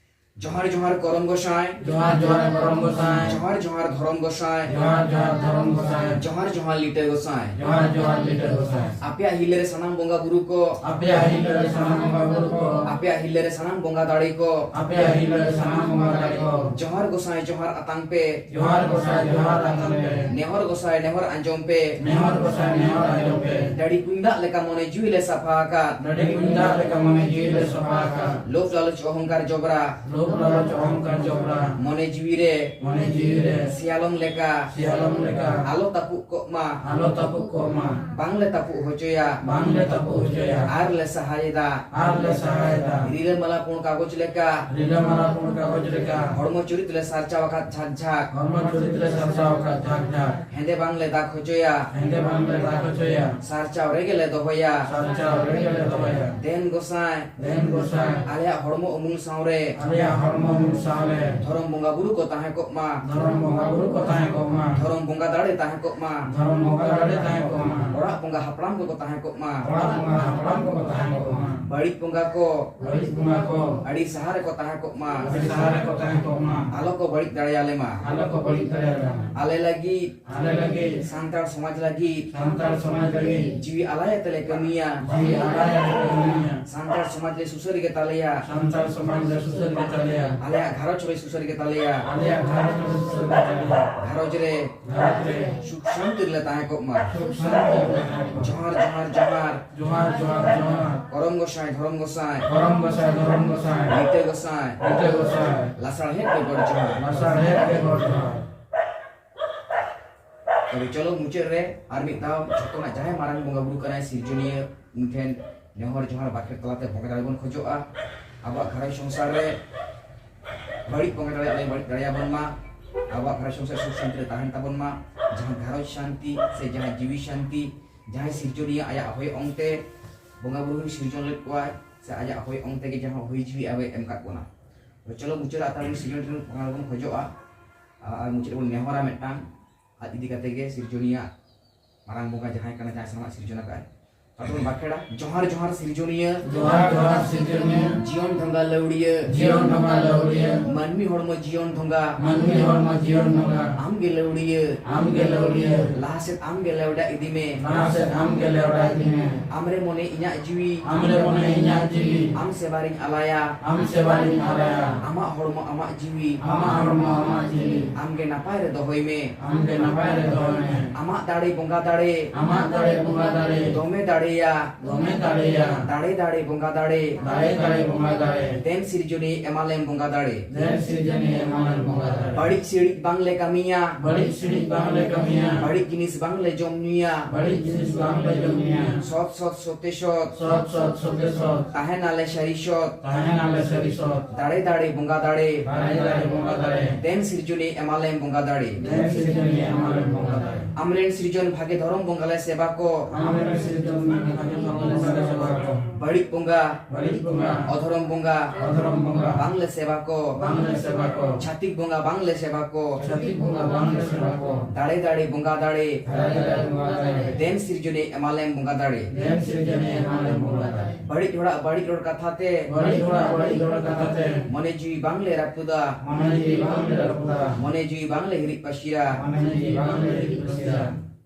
ᱡᱚᱦᱟᱨ ᱡᱚᱦᱟᱨ ᱠᱚᱨᱚᱢ ᱜᱚᱸᱥᱟᱭ᱾ ᱡᱚᱦᱟᱨ ᱡᱚᱦᱟᱨ ᱠᱚᱨᱚᱢ ᱜᱚᱸᱥᱟᱭ᱾ ᱡᱚᱦᱟᱨ ᱡᱚᱦᱟᱨ ᱫᱷᱚᱨᱚᱢ ᱜᱚᱸᱥᱟᱭ᱾ ᱡᱚᱦᱟᱨ ᱡᱚᱦᱟᱨ ᱫᱷᱚᱨᱚᱢ ᱜᱚᱸᱥᱟᱭ᱾ ᱡᱚᱦᱟᱨ ᱡᱚᱦᱟᱨ ᱞᱤᱴᱟᱹ ᱜᱚᱸᱥᱟᱭ᱾ ᱡᱚᱦᱟᱨ ᱡᱚᱦᱟᱨ ᱞᱤᱴᱟᱹ ᱜᱚᱸᱥᱟᱭ᱾ ᱟᱯᱮᱭᱟᱜ ᱦᱤᱨᱞᱟᱹ ᱨᱮ ᱥᱟᱱᱟᱢ ᱵᱚᱸᱜᱟ ᱵᱩᱨᱩ ᱠᱚ᱾ ᱟᱯᱮᱭᱟᱜ ᱦᱤᱨᱞᱟᱹ ᱨᱮ ᱥᱟᱱᱟᱢ ᱵᱚᱸᱜᱟ ᱵᱩᱨᱩ ᱠᱚ᱾ ᱟᱯᱮᱭᱟᱜ ᱦᱤᱨᱞᱟᱹ ᱨᱮ ᱥᱟᱱᱟᱢ ᱵᱚᱸᱜᱟ ᱫᱟᱲᱮ ᱠᱚ᱾ ᱟᱯᱮᱭᱟᱜ ᱦᱤᱨᱞᱟᱹ ᱨᱮ ᱥᱟᱱᱟᱢ ᱵᱚᱸᱜᱟ ᱫᱟᱲᱮ ᱠᱚ᱾ ᱡᱚᱦᱟᱨ ᱜᱚᱸᱥᱟᱭ ᱡᱚᱦᱟᱨ ᱟᱛᱟᱝ ᱯᱮ᱾ ᱡᱚᱦᱟᱨ ᱜᱚᱸᱥᱟᱭ ᱡᱚᱦᱟᱨ ᱟᱛᱟᱝ ᱯᱮ᱾ ᱱᱮᱦᱚᱨ ᱜᱚᱸᱥᱟᱭ ᱱᱮᱦᱚᱨ ᱟᱸᱡᱚᱢ ᱯᱮ᱾ ᱱᱮᱦᱚᱨ ᱜᱚᱸᱥᱟᱭ ᱱᱮᱦᱚᱨ ᱟᱸᱡᱚᱢ ᱯᱮ᱾ ᱰᱟᱹᱰᱤ ᱠᱩᱧ ᱫᱟᱜ ᱞᱮᱠᱟ ᱢᱚᱱᱮ ᱡᱤᱣᱤ ᱞᱮ ᱥᱟᱯᱷᱟ ᱟᱠᱟᱫ᱾ ᱰᱟᱹᱰᱤ ᱠᱩᱧ ᱫᱟᱜ ᱞᱮᱠᱟ ᱢᱚᱱᱮ ᱡᱤᱣᱤ ᱞᱮ ᱥᱟᱯᱷᱟ ᱟᱠᱟᱫ᱾ ᱞᱳᱵᱷ ᱞᱟᱞᱚᱪ ᱚᱦᱚᱝᱠᱟᱨ ᱡᱚᱵᱽᱨᱟ᱾ ᱞᱳᱵᱷ ᱞᱟᱞᱚᱪ ᱚᱦᱚᱝᱠᱟᱨ ᱡᱚᱵᱽᱨᱟ᱾ ᱢᱚᱱᱮ ᱡᱤᱣᱤ ᱨᱮ᱾ ᱢᱚᱱᱮ ᱡᱤᱣᱤ ᱨᱮ᱾ ᱥᱮᱭᱟᱞᱚᱢ ᱞᱮᱠᱟ᱾ ᱥᱮᱭᱟᱞᱚᱢ ᱞᱮᱠᱟ᱾ ᱟᱞᱚ ᱛᱟᱹᱯᱩᱜ ᱠᱚᱜ ᱢᱟ᱾ ᱟᱞᱚ ᱛᱟᱹᱯᱩᱜ ᱠᱚᱜ ᱢᱟ᱾ ᱵᱟᱝ ᱞᱮ ᱛᱟᱹᱯᱩᱜ ᱦᱚᱪᱚᱭᱟ᱾ ᱵᱟᱝ ᱞᱮ ᱛᱟᱹᱯᱩᱜ ᱦᱚᱪᱚᱭᱟ᱾ ᱟᱨ ᱞᱮ ᱥᱟᱦᱟᱭᱮᱫᱟ᱾ ᱟᱨ ᱞᱮ ᱥᱟᱦᱟᱭᱮᱫᱟ᱾ ᱨᱤᱞᱟᱹᱢᱟᱞᱟ ᱯᱩᱸᱰ ᱠᱟᱜᱚᱡᱽ ᱞᱮᱠᱟ᱾ ᱨᱤᱞᱟᱹᱢᱟᱞᱟ ᱯᱩᱸᱰ ᱠᱟᱜᱚᱡᱽ ᱞᱮᱠᱟ᱾ ᱦᱚᱲᱢᱚ ᱪᱩᱨᱤᱛ ᱞᱮ ᱥᱟᱨᱪᱟᱣ ᱟᱠᱟᱫ ᱡᱷᱟᱠ ᱡᱷᱟᱠ᱾ ᱦᱚᱲᱢᱚ ᱪᱩᱨᱤᱛ ᱞᱮ ᱥᱟᱨᱪᱟᱣ ᱟᱠᱟᱫ ᱡᱷᱟᱠ ᱡᱷᱟᱠ᱾ ᱦᱮᱸᱫᱮ ᱵᱟᱝ ᱞᱮ ᱫᱟᱜᱽ ᱦᱚᱪᱚᱭᱟ᱾ ᱦᱮᱸᱫᱮ ᱵᱟᱝ ᱞᱮ ᱫᱟᱜᱽ ᱦᱚᱪᱚᱭᱟ᱾ ᱥᱟᱨᱪᱟᱣ ᱨᱮᱜᱮ ᱞᱮ ᱫᱚᱦᱚᱭᱟ᱾ ᱥᱟᱨᱪᱟᱣ ᱨᱮᱜᱮ ᱞᱮ ᱫᱚᱦᱚᱭᱟ᱾ ᱫᱮᱱ ᱜᱚᱸᱥᱟᱭ᱾ ᱫᱮᱱ ᱜᱚᱸᱥᱟᱭ᱾ ᱟᱞᱮᱭᱟᱜ ᱦᱚᱲᱢᱚ ᱩᱢᱩᱞ ᱥᱟᱶᱨᱮ᱾ ᱟᱞᱮᱭᱟᱜ ᱦᱚᱲᱢᱚ ᱢᱩᱲᱥᱟᱣ ᱞᱮ᱾ ᱫᱷᱚᱨᱚᱢ ᱵᱚᱸᱜᱟ ᱵᱩᱨᱩ ᱠᱚ ᱛᱟᱦᱮᱸ ᱠᱚᱜ ᱢᱟ᱾ ᱫᱷᱚᱨᱚᱢ ᱵᱚᱸᱜᱟ ᱵᱩᱨᱩ ᱠᱚ ᱛᱟᱦᱮᱸ ᱠᱚᱜ ᱢᱟ᱾ ᱫᱷᱚᱨᱚᱢ ᱵᱚᱸᱜᱟ ᱫᱟᱲᱮ ᱛᱟᱦᱮᱸ ᱠᱚᱜ ᱢᱟ᱾ ᱫᱷᱚᱨᱚᱢ ᱵᱚᱸᱜᱟ ᱫᱟᱲᱮ ᱛᱟᱦᱮᱸ ᱠᱚᱜ ᱢᱟ᱾ ᱚᱲᱟᱜ ᱵᱚᱸᱜᱟ ᱦᱟᱯᱲᱟᱢ ᱠᱚᱠᱚ ᱛᱟᱦᱮᱸ ᱠᱚᱜ ᱢᱟ᱾ ᱚᱲᱟᱜ ᱵᱚᱸᱜᱟ ᱦᱟᱯᱲᱟᱢ ᱠᱚᱠᱚ ᱛᱟᱦᱮᱸ ᱠᱚᱜ ᱢᱟ᱾ ᱵᱟᱹᱲᱤᱡ ᱵᱚᱸᱜᱟ ᱠᱚ᱾ ᱵᱟᱹᱲᱤᱡ ᱵᱚᱸᱜᱟ ᱠᱚ᱾ ᱟᱹᱰᱤ ᱥᱟᱦᱟ ᱨᱮᱠᱚ ᱛᱟᱦᱮᱸ ᱠᱚᱜ ᱢᱟ᱾ ᱟᱹᱰᱤ ᱥᱟᱦᱟ ᱨᱮᱠᱚ ᱛᱟᱦᱮᱸ ᱠᱚᱜ ᱢᱟ᱾ ᱟᱞᱚ ᱠᱚ ᱵᱟᱹᱲᱤᱡ ᱫᱟᱲᱮᱭᱟᱞᱮ ᱢᱟ᱾ ᱟᱞᱚ ᱠᱚ ᱵᱟᱹᱲᱤᱡ ᱫᱟᱲᱮᱭᱟᱞᱮ ᱢᱟ᱾ ᱟᱞᱮ ᱞᱟᱹᱜᱤᱫ ᱟᱞᱮ ᱞᱟᱹᱜᱤᱫ ᱥᱟᱱᱛᱟᱲ ᱥᱚᱢᱟᱡᱽ ᱞᱟᱹᱜᱤᱫ ᱥᱟᱱᱛᱟᱲ ᱥᱚᱢᱟᱡᱽ ᱞᱟᱹᱜᱤᱫ ᱡᱤᱣᱤ ᱟᱞᱟᱭ ᱟᱛᱮ ᱞᱮ ᱠᱟᱹᱢᱤᱭᱟ᱾ ᱡᱤᱣᱤ ᱟᱞᱟᱭ ᱟᱛᱮ ᱞᱮ ᱠᱟᱹᱢᱤᱭᱟ᱾ ᱥᱟᱱᱛᱟᱲ ᱥᱚᱢᱟᱡᱽ ᱞᱮ ᱥᱩᱥᱟᱹᱨ ᱜᱮ ᱛᱟᱞᱮᱭᱟ᱾ ᱥᱟᱱᱛᱟᱲ ᱥᱚᱢᱟᱡᱽ ᱞᱮ ᱥᱩᱥᱟᱹᱨ ᱜᱮ ᱛᱟᱞᱮᱭᱟ᱾ ᱟᱞᱮᱭᱟᱜ ᱜᱷᱟᱨᱚᱸᱡᱽ ᱞᱮ ᱥᱩᱥᱟᱹᱨ ᱜᱮ ᱛᱟᱞᱮᱭᱟ᱾ ᱟᱞᱮᱭᱟᱜ ᱜᱷᱟᱨᱚᱸᱡᱽ ᱞᱮ ᱥᱩᱥᱟᱹᱨ ᱜᱮ ᱛᱟᱞᱮᱭᱟ᱾ ᱜᱷᱟᱨᱚᱸᱡᱽ ᱨᱮ ᱜᱷᱟᱨᱚᱸᱡᱽ ᱨᱮ ᱥᱩᱠ ᱥᱟᱱᱛᱤ ᱨᱮᱞᱮ ᱛᱟᱦᱮᱸ ᱠᱚᱜ ᱢᱟ᱾ ᱥᱩᱠ ᱥᱟᱱᱛᱤ ᱨᱮᱞᱮ ᱛᱟᱦᱮᱸ ᱠᱚᱜ ᱢᱟ᱾ ᱡᱚᱦᱟᱨ, ᱡᱚᱦᱟᱨ, ᱡᱚᱦᱟᱨ᱾ ᱡᱚᱦᱟᱨ, ᱡᱚᱦᱟᱨ, ᱡᱚᱦᱟᱨ᱾ ᱠᱚᱨᱚᱢ ᱜᱚᱸᱥᱟᱭ, ᱫᱷᱚᱨᱚᱢ ᱜᱚᱸᱥᱟᱭ᱾ ᱠᱚᱨᱚᱢ ᱜᱚᱸᱥᱟᱭ, ᱫᱷᱚᱨᱚᱢ ᱜᱚᱸᱥᱟᱭ᱾ ᱞᱤᱴᱟᱹ ᱜᱚᱸᱥᱟᱭ᱾ ᱞᱤᱴᱟᱹ ᱜᱚᱸᱥᱟᱭ᱾ ᱞᱟᱥᱟᱲᱦᱮᱫ ᱜᱮ ᱜᱚᱰ ᱡᱚᱦᱟᱨ᱾ ᱞᱟᱥᱟᱲᱦᱮᱫ ᱜᱮ ᱜᱚᱰ ᱡᱚᱦᱟᱨ᱾ ᱛᱚᱵᱮ ᱪᱚᱞᱚ ᱢᱩᱪᱟᱹᱫ ᱨᱮ ᱟᱨ ᱢᱤᱫ ᱫᱷᱟᱣ ᱡᱷᱚᱛᱚᱱᱟᱜ ᱡᱟᱦᱟᱸᱭ ᱢᱟᱨᱟᱝ ᱵᱚᱸᱜᱟ ᱵᱩᱨᱩ ᱠᱟᱱᱟᱭ, ᱥᱤᱨᱡᱚᱱᱤᱭᱟᱹ, ᱩᱱᱤ ᱴᱷᱮᱱ ᱱᱮᱦᱚᱨ ᱡᱚᱦᱟᱨ ᱵᱟᱠᱷᱮᱲ ᱛᱟᱞᱟᱛᱮ ᱵᱚᱸᱜᱟ ᱫᱟᱲᱮ ᱵᱚᱱ ᱠᱷᱚᱡᱚᱜᱼᱟ᱾ ᱟᱵᱚᱣᱟᱜ ᱜᱷᱟᱨᱚᱸᱡᱽ ᱥᱚᱝᱥᱟᱨ ᱨᱮ ᱵᱟᱹᱲᱤᱡ ᱵᱚᱸᱜᱟ ᱫᱟᱲᱮ ᱟᱞᱚᱭ ᱵᱟᱹᱲᱤᱡ ᱫᱟᱲᱮᱭᱟᱵᱚᱱ ᱢᱟ᱾ ᱟᱵᱚᱣᱟᱜ ᱜᱷᱟᱨᱚᱸᱡᱽ ᱥᱚᱝᱥᱟᱨ ᱥᱩᱠ ᱥᱟᱱᱛᱤ ᱨᱮ ᱛᱟᱦᱮᱱ ᱛᱟᱵᱚᱱ ᱢᱟ᱾ ᱡᱟᱦᱟᱸ ᱜᱷᱟᱨᱚᱸᱡᱽ ᱥᱟᱱᱛᱤ ᱥᱮ ᱡᱟᱦᱟᱸ ᱡᱤᱣᱤ ᱥᱟᱱᱛᱤ, ᱡᱟᱦᱟᱸᱭ ᱥᱤᱨᱡᱚᱱᱤᱭᱟᱹ ᱟᱭᱟᱜ ᱦᱚᱭ ᱚᱝᱛᱮ ᱵᱚᱸᱜᱟ ᱵᱩᱨᱩᱭ ᱥᱤᱨᱡᱚᱱ ᱞᱮᱫ ᱠᱚᱣᱟᱭ, ᱥᱮ ᱟᱡᱟᱜ ᱦᱚᱭ ᱚᱝᱛᱮ ᱜᱮ ᱡᱟᱦᱟᱸ ᱦᱚᱭ ᱡᱤᱣᱤ ᱟᱵᱚᱭ ᱮᱢ ᱠᱟᱫ ᱵᱚᱱᱟ᱾ ᱛᱚ ᱪᱚᱞᱚ ᱢᱩᱪᱟᱹᱫ ᱨᱮ ᱟᱛᱟᱨ ᱥᱤᱨᱡᱚᱱ ᱴᱷᱮᱱ ᱵᱚᱸᱜᱟ ᱵᱚᱱ ᱠᱷᱚᱡᱚᱜᱼᱟ᱾ ᱟᱨ ᱢᱩᱪᱟᱹᱫ ᱨᱮᱵᱚᱱ ᱱᱮᱦᱚᱨᱟ ᱢᱤᱫᱴᱟᱝ, ᱟᱡ ᱤᱫᱤ ᱠᱟᱛᱮ ᱜᱮ ᱥᱤᱨᱡᱚᱱᱤᱭᱟᱹ ᱢᱟᱨᱟᱝ ᱵᱚᱸᱜᱟ ᱡᱟᱦᱟᱸᱭ ᱠᱟᱱᱟ, ᱡᱟᱦᱟᱸᱭ ᱥᱟᱱᱟᱢᱟᱜ ᱥᱤᱨᱡᱚᱱ ᱟᱠᱟᱫ ᱟᱭ᱾ ᱟᱫᱚ ᱵᱚᱱ ᱵᱟᱠᱷᱮᱲᱟ, ᱡᱚᱦᱟᱨ, ᱡᱚᱦᱟᱨ ᱥᱤᱨᱡᱚᱱᱤᱭᱟᱹ᱾ ᱡᱚᱦᱟᱨ, ᱡᱚᱦᱟᱨ ᱥᱤᱨᱡᱚᱱᱤᱭᱟᱹ᱾ ᱡᱤᱭᱚᱱ ᱰᱷᱚᱸᱜᱟ ᱞᱟᱹᱣᱲᱤᱭᱟᱹ᱾ ᱡᱤᱭᱚᱱ ᱰᱷᱚᱸᱜᱟ ᱞᱟᱹᱣᱲᱤᱭᱟᱹ᱾ ᱢᱟᱹᱱᱢᱤ ᱦᱚᱲᱢᱚ ᱡᱤᱭᱚᱱ ᱰᱷᱚᱸᱜᱟ᱾ ᱢᱟᱹᱱᱢᱤ ᱦᱚᱲᱢᱚ ᱡᱤᱭᱚᱱ ᱰᱷᱚᱸᱜᱟ᱾ ᱟᱢ ᱜᱮ ᱞᱟᱹᱣᱲᱤᱭᱟᱹ᱾ ᱟᱢ ᱜᱮ ᱞᱟᱹᱣᱲᱤᱭᱟᱹ᱾ ᱞᱟᱦᱟ ᱥᱮᱫ ᱟᱢ ᱜᱮ ᱞᱮᱣᱰᱟ ᱤᱫᱤ ᱢᱮ᱾ ᱞᱟᱦᱟ ᱥᱮᱫ ᱟᱢ ᱜᱮ ᱞᱮᱣᱰᱟ ᱤᱫᱤ ᱢᱮ᱾ ᱟᱢ ᱨᱮ ᱢᱚᱱᱮ ᱤᱧᱟᱜ ᱡᱤᱣᱤ᱾ ᱟᱢ ᱨᱮ ᱢᱚᱱᱮ ᱤᱧᱟᱜ ᱡᱤᱣᱤ᱾ ᱟᱢ ᱥᱮᱵᱟ ᱨᱤᱧ ᱟᱞᱟᱭᱟ᱾ ᱟᱢ ᱥᱮᱵᱟ ᱨᱤᱧ ᱟᱞᱟᱭᱟ᱾ ᱟᱢᱟᱜ ᱦᱚᱲᱢᱚ ᱟᱢᱟᱜ ᱡᱤᱣᱤ᱾ ᱟᱢᱟᱜ ᱦᱚᱲᱢᱚ ᱟᱢᱟᱜ ᱡᱤᱣᱤ᱾ ᱟᱢ ᱜᱮ ᱱᱟᱯᱟᱭ ᱨᱮ ᱫᱚᱦᱚᱭ ᱢᱮ᱾ ᱟᱢ ᱜᱮ ᱱᱟᱯᱟᱭ ᱨᱮ ᱫᱚᱦᱚᱭ ᱢᱮ᱾ ᱟᱢᱟᱜ ᱫᱟᱲᱮ ᱵᱚᱸᱜᱟ ᱫᱟᱲᱮ᱾ ᱟᱢᱟᱜ ᱫᱟᱲᱮ ᱵᱚᱸᱜᱟ ᱫᱟᱲᱮ᱾ ᱫᱚᱢᱮ ᱫᱟᱲᱮᱭᱟ᱾ ᱫᱚᱢᱮ ᱫᱟᱲᱮᱭᱟ᱾ ᱫᱟᱲᱮ ᱫᱟᱲᱮ ᱵᱚᱸᱜᱟ ᱫᱟᱲᱮ᱾ ᱫᱟᱲᱮ ᱫᱟᱲᱮ ᱵᱚᱸᱜᱟ ᱫᱟᱲᱮ᱾ ᱫᱮᱱ ᱥᱤᱨᱡᱚᱱᱤᱭᱟᱹ ᱮᱢᱟᱞᱮᱢ ᱵᱚᱸᱜᱟ ᱫᱟᱲᱮ᱾ ᱫᱮᱱ ᱥᱤᱨᱡᱚᱱᱤᱭᱟᱹ ᱮᱢᱟᱞᱮᱢ ᱵᱚᱸᱜᱟ ᱫᱟᱲᱮ᱾ ᱵᱟᱹᱲᱤᱡ ᱥᱤᱲᱤᱡ ᱵᱟᱝᱞᱮ ᱠᱟᱹᱢᱤᱭᱟ᱾ ᱵᱟᱹᱲᱤᱡ ᱥᱤᱲᱤᱡ ᱵᱟᱝᱞᱮ ᱠᱟᱹᱢᱤᱭᱟ᱾ ᱵᱟᱹᱲᱤᱡ ᱡᱤᱱᱤᱥ ᱵᱟᱝᱞᱮ ᱡᱚᱢ ᱧᱩᱭᱟ᱾ ᱵᱟᱹᱲᱤᱡ ᱡᱤᱱᱤᱥ ᱵᱟᱝᱞᱮ ᱡᱚᱢ ᱧᱩᱭᱟ᱾ ᱥᱚᱛ ᱥᱚᱛ ᱥᱚᱛᱮ ᱥᱚᱛ᱾ ᱥᱚᱛ ᱥᱚᱛ ᱥᱚᱛᱮ ᱥᱚᱛ᱾ ᱛᱟᱦᱮᱱᱟᱞᱮ ᱥᱟᱹᱨᱤ ᱥᱚᱛ᱾ ᱛᱟᱦᱮᱱᱟᱞᱮ ᱥᱟᱹᱨᱤ ᱥᱚᱛ᱾ ᱫᱟᱲᱮ ᱫᱟᱲᱮ ᱵᱚᱸᱜᱟ ᱫᱟᱲᱮ᱾ ᱫᱟᱲᱮ ᱫᱟᱲᱮ ᱵᱚᱸᱜᱟ ᱫᱟᱲᱮ᱾ ᱫᱮᱱ ᱥᱤᱨᱡᱚᱱᱤᱭᱟᱹ ᱮᱢᱟᱞᱮᱢ ᱵᱚᱸᱜᱟ ᱫᱟᱲᱮ᱾ ᱫᱮᱱ ᱥᱤᱨᱡᱚᱱᱤᱭᱟᱹ ᱮᱢᱟᱞᱮᱢ ᱵᱚᱸᱜᱟ ᱫᱟᱲᱮ᱾ ᱟᱢᱨᱮᱱ ᱥᱤᱨᱡᱚᱱ ᱵᱷᱟᱜᱮ ᱫᱷᱚᱨᱚᱢ ᱵᱚᱸᱜᱟ ᱞᱮ ᱥᱮᱵᱟ ᱠᱚ᱾ ᱟᱢᱨᱮᱱ ᱥᱤᱨᱡᱚᱱ ᱵᱟᱹᱲᱤᱡ ᱵᱚᱸᱜᱟ, ᱵᱟᱹᱲᱤᱡ ᱵᱚᱸᱜᱟ, ᱚᱫᱷᱚᱨᱚᱢ ᱵᱚᱸᱜᱟ, ᱚᱫᱷᱚᱨᱚᱢ ᱵᱚᱸᱜᱟ, ᱵᱟᱝᱞᱮ ᱥᱮᱵᱟ ᱠᱚ, ᱵᱟᱝᱞᱮ ᱥᱮᱵᱟ ᱠᱚ, ᱪᱷᱟᱹᱛᱤᱠ ᱵᱚᱸᱜᱟ ᱵᱟᱝᱞᱮ ᱥᱮᱵᱟ ᱠᱚ, ᱪᱷᱟᱹᱛᱤᱠ ᱵᱚᱸᱜᱟ ᱵᱟᱝᱞᱮ ᱥᱮᱵᱟ ᱠᱚ, ᱫᱟᱲᱮ ᱫᱟᱲᱮ ᱵᱚᱸᱜᱟ ᱫᱟᱲᱮ, ᱫᱟᱲᱮ ᱫᱟᱲᱮ ᱵᱚᱸᱜᱟ ᱫᱟᱲᱮ, ᱫᱮᱱ ᱥᱤᱨᱡᱚᱱᱤᱭᱟᱹ ᱮᱢᱟᱞᱮᱢ ᱵᱚᱸᱜᱟ ᱫᱟᱲᱮ, ᱫᱮᱱ ᱥᱤᱨᱡᱚᱱᱤᱭᱟᱹ ᱮᱢᱟᱞᱮᱢ ᱵᱚᱸᱜᱟ ᱫᱟᱲᱮ, ᱵᱟᱹᱲᱤᱡ ᱦᱚᱲᱟᱜ ᱵᱟᱹᱲᱤᱡ ᱨᱚᱲ ᱠᱟᱛᱷᱟ ᱛᱮ, ᱵᱟᱹᱲᱤᱡ ᱦᱚᱲᱟᱜ ᱵᱟᱹᱲᱤᱡ ᱨᱚᱲ ᱠᱟᱛᱷᱟ ᱛᱮ, ᱢᱚᱱᱮ ᱡᱤᱣᱤ ᱵᱟᱝᱞᱮ ᱨᱟᱹᱯᱩᱫᱟ, ᱢᱚᱱᱮ ᱡᱤᱣᱤ ᱵᱟᱝᱞᱮ ᱨᱟᱹᱯᱩᱫᱟ, ᱢᱚᱱᱮ ᱡᱤᱣᱤ ᱵᱟᱝᱞᱮ ᱦᱤᱨᱤᱡ ᱯᱟᱹᱥᱤᱨᱟ, ᱢᱚᱱᱮ ᱡᱤᱣᱤ ᱵᱟᱝᱞᱮ ᱦᱤᱨᱤᱡ ᱯᱟᱹᱥᱤᱨᱟ᱾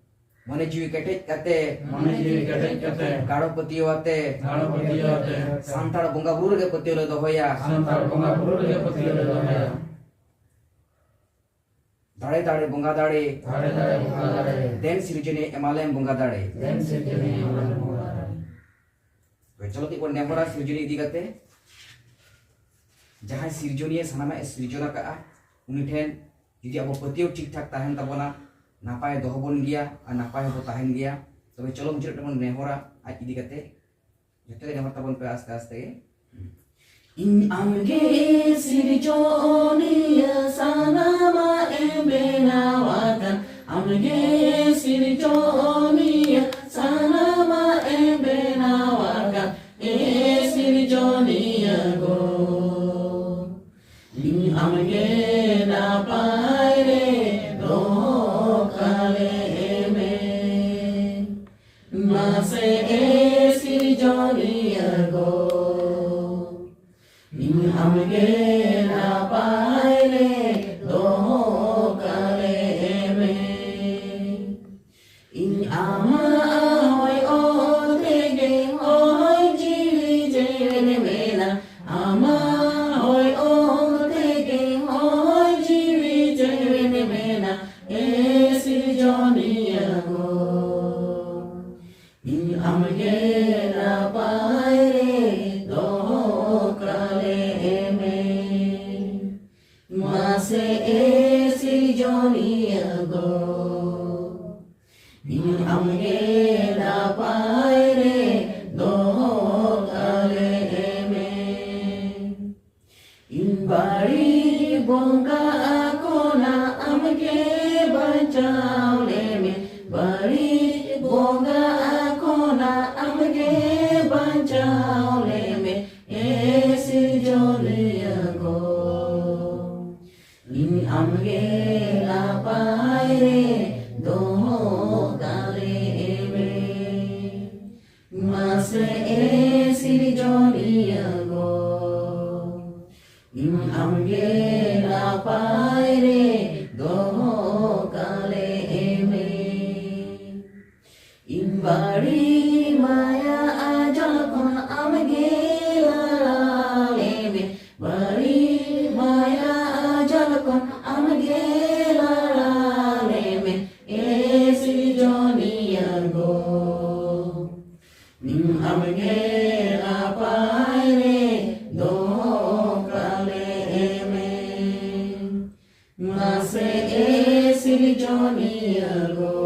ᱢᱚᱱᱮ ᱡᱤᱣᱤ ᱠᱮᱴᱮᱡ ᱠᱟᱛᱮ, ᱢᱚᱱᱮ ᱡᱤᱣᱤ ᱠᱮᱴᱮᱡ ᱠᱟᱛᱮ, ᱜᱟᱲᱚ ᱯᱟᱹᱛᱭᱟᱹᱣ ᱟᱛᱮ, ᱜᱟᱲᱚ ᱯᱟᱹᱛᱭᱟᱹᱣ ᱟᱛᱮ, ᱥᱟᱱᱛᱟᱲ ᱵᱚᱸᱜᱟ ᱵᱩᱨᱩ ᱨᱮᱜᱮ ᱯᱟᱹᱛᱭᱟᱹᱣ ᱞᱮ ᱫᱚᱦᱚᱭᱟ, ᱥᱟᱱᱛᱟᱲ ᱵᱚᱸᱜᱟ ᱵᱩᱨᱩ ᱨᱮᱜᱮ ᱯᱟᱹᱛᱭᱟᱹᱣ ᱞᱮ ᱫᱚᱦᱚᱭᱟ᱾ ᱫᱟᱲᱮ ᱫᱟᱲᱮ ᱵᱚᱸᱜᱟ ᱫᱟᱲᱮ, ᱫᱟᱲᱮ ᱫᱟᱲᱮ ᱵᱚᱸᱜᱟ ᱫᱟᱲᱮ, ᱫᱮᱱ ᱥᱤᱨᱡᱚᱱᱤᱭᱟᱹ ᱮᱢᱟᱞᱮᱢ ᱵᱚᱸᱜᱟ ᱫᱟᱲᱮ, ᱫᱮᱱ ᱥᱤᱨᱡᱚᱱᱤᱭᱟᱹ ᱮᱢᱟᱞᱮᱢ ᱵᱚᱸᱜᱟ ᱫᱟᱲᱮ᱾ ᱛᱚ ᱪᱚᱞᱚ ᱛᱤ ᱵᱚᱱ ᱱᱮᱦᱚᱨᱟ ᱥᱤᱨᱡᱚᱱᱤᱭᱟᱹ ᱤᱫᱤ ᱠᱟᱛᱮ᱾ ᱡᱟᱦᱟᱸᱭ ᱥᱤᱨᱡᱚᱱᱤᱭᱟᱹ ᱥᱟᱱᱟᱢᱟᱜ ᱮ ᱥᱤᱨᱡᱚᱱ ᱟᱠᱟᱫᱼᱟ, ᱩᱱᱤ ᱴᱷᱮᱱ ᱡᱩᱫᱤ ᱟᱵᱚ ᱯᱟᱹᱛᱭᱟᱹᱣ ᱴᱷᱤᱠ ᱴᱷᱟᱠ ᱛᱟᱦᱮᱱ ᱛᱟᱵᱚᱱᱟ, ᱱᱟᱯᱟᱭ ᱫᱚᱦᱚ ᱵᱚᱱ ᱜᱮᱭᱟ ᱟᱨ ᱱᱟᱯᱟᱭ ᱦᱚᱸᱵᱚ ᱛᱟᱦᱮᱱ ᱜᱮᱭᱟ᱾ ᱛᱚᱵᱮ ᱪᱚᱞᱚ ᱢᱩᱪᱟᱹᱫ ᱨᱮ ᱵᱚᱱ ᱱᱮᱦᱚᱨᱟ ᱟᱡ ᱤᱫᱤ ᱠᱟᱛᱮ᱾ ᱡᱚᱛᱚ ᱜᱮ ᱱᱮᱦᱚᱨ ᱛᱟᱵᱚᱱ ᱯᱮ ᱟᱥᱛᱮ ᱟᱥᱛᱮ ᱜᱮ᱾ ᱤᱧ ᱟᱢᱜᱮ ᱥᱤᱨᱡᱚᱱᱤᱭᱟᱹ, ᱥᱟᱱᱟᱢᱟᱜ ᱮᱢ ᱵᱮᱱᱟᱣ ᱟᱠᱟᱫ᱾ ᱟᱢᱜᱮ ᱥᱤᱨᱡᱚᱱᱤᱭᱟᱹ, ᱥᱟᱱᱟᱢᱟᱜ ᱮᱢ ᱵᱮᱱᱟᱣ ᱟᱠᱟᱫ᱾ ᱮ ᱥᱤᱨᱡᱚᱱᱤᱭᱟᱹ ᱜᱚ, ᱤᱧ ᱟᱢᱜᱮ ᱱᱟᱯᱟᱭ ᱨᱮ ᱫᱚᱦᱚ ᱠᱟᱞᱮ ᱢᱮ᱾ ᱢᱟᱥᱮ ᱮ ᱥᱤᱨᱡᱚᱱᱤᱭᱟᱹ ᱜᱚ, ᱤᱧ ᱟᱢᱜᱮ ᱱᱟᱯᱟᱭ ᱨᱮ ᱫᱚᱦᱚ ᱠᱟᱞᱮ ᱢᱮ᱾ ᱤᱧ ᱟᱢᱟᱜ ᱦᱚᱭ ᱚᱛᱮ ᱜᱮ ᱦᱚᱭ ᱡᱤᱣᱤ ᱡᱮᱣᱮᱫ ᱢᱮᱱᱟᱜ᱾ ᱟᱢᱟᱜ ᱦᱚᱭ ᱚᱛᱮ ᱜᱮ ᱦᱚᱭ ᱡᱤᱣᱤ ᱡᱮᱣᱮᱫ ᱢᱮᱱᱟᱜ᱾ ᱮ ᱥᱤᱨᱡᱚᱱᱤᱭᱟᱹ ᱜᱚ, ᱤᱧ ᱟᱢᱜᱮ ᱱᱟᱯᱟᱭ ᱨᱮ ᱫᱚᱦᱚ ᱠᱟᱞᱮ ᱢᱮ᱾ ᱢᱟᱥᱮ ᱮ ᱥᱤᱨᱡᱚᱱᱤᱭᱟᱹ ᱜᱚ, ᱤᱧ ᱟᱢᱜᱮ ᱱᱟᱯᱟᱭ ᱨᱮ ᱫᱚᱦᱚ ᱠᱟᱞᱮ ᱢᱮ᱾ ᱤᱧ ᱵᱟᱹᱲᱤᱡ ᱵᱚᱸᱜᱟ ᱠᱷᱚᱱᱟᱜ ᱟᱢᱜᱮ ᱵᱟᱧᱪᱟᱣ ᱞᱮᱢᱮ᱾ ᱵᱟᱹᱲᱤᱡ ᱵᱚᱸᱜᱟ ᱠᱷᱚᱱᱟᱜ ᱤᱧ ᱟᱢᱜᱮ ᱱᱟᱯᱟᱭ ᱨᱮ ᱫᱚᱦᱚ ᱠᱟᱞᱮ ᱢᱮ᱾ ᱢᱟᱥᱮ ᱮ ᱥᱤᱨᱡᱚᱱᱤᱭᱟᱹ ᱜᱚ, ᱤᱧ ᱟᱢᱜᱮ ᱱᱟᱯᱟᱭ ᱨᱮ ᱫᱚᱦᱚ ᱠᱟᱞᱮ ᱢᱮ᱾ ᱤᱧ ᱵᱟᱹᱲᱤ ᱢᱟᱭᱟ ᱟᱡᱟᱞ ᱠᱷᱚᱱ ᱟᱢᱜᱮ ᱞᱟᱲᱟ ᱞᱮᱢᱮ᱾ ᱵᱟᱹᱲᱤ ᱢᱟᱭᱟ ᱟᱡᱟᱞ ᱠᱷᱚᱱ ᱟᱢᱜᱮ ᱞᱟᱲᱟ ᱞᱮᱢᱮ᱾ ᱮ ᱥᱤᱨᱡᱚᱱᱤᱭᱟᱹ ᱜᱚ, ᱤᱧ ᱟᱢᱜᱮ ᱱᱟᱯᱟᱭ ᱨᱮ ᱫᱚᱦᱚ ᱠᱟᱞᱮ ᱢᱮ᱾ ᱢᱟᱥᱮ ᱮ ᱥᱤᱨᱡᱚᱱᱤᱭᱟᱹ ᱜᱚ,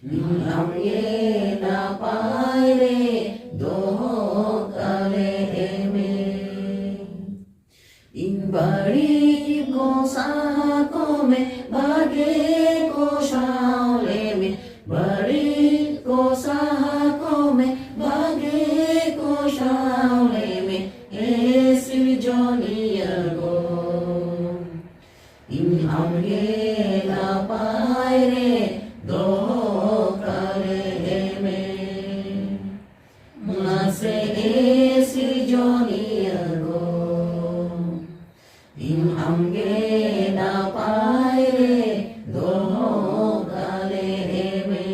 ᱤᱧ ᱟᱢᱜᱮ ᱱᱟᱯᱟᱭ ᱨᱮ ᱫᱚᱦᱚ ᱠᱟᱞᱮ ᱢᱮ᱾ ᱤᱧ ᱵᱟᱹᱲᱤᱡ ᱠᱚ ᱥᱟᱦᱟ ᱠᱚᱢᱮ, ᱵᱷᱟᱜᱮ ᱠᱚ ᱥᱟᱶ ᱞᱮᱢᱮ᱾ ᱵᱟᱹᱲᱤᱡ ᱠᱚ ᱥᱟᱦᱟ ᱠᱚᱢᱮ, ᱵᱷᱟᱜᱮ ᱠᱚ ᱥᱟᱶ ᱞᱮᱢᱮ᱾ ᱮ ᱥᱤᱨᱡᱚᱱᱤᱭᱟᱹ ᱜᱚ, ᱤᱧ ᱟᱢᱜᱮ ᱱᱟᱯᱟᱭ ᱨᱮ ᱫᱚᱦᱚ ᱠᱟᱞᱮ ᱢᱮ᱾ ᱢᱟᱥᱮ ᱮ ᱥᱤᱨᱡᱚᱱᱤᱭᱟᱹ ᱜᱚ, ᱤᱧ ᱟᱢᱜᱮ ᱱᱟᱯᱟᱭ ᱨᱮ ᱫᱚᱦᱚ ᱠᱟᱞᱮ ᱢᱮ᱾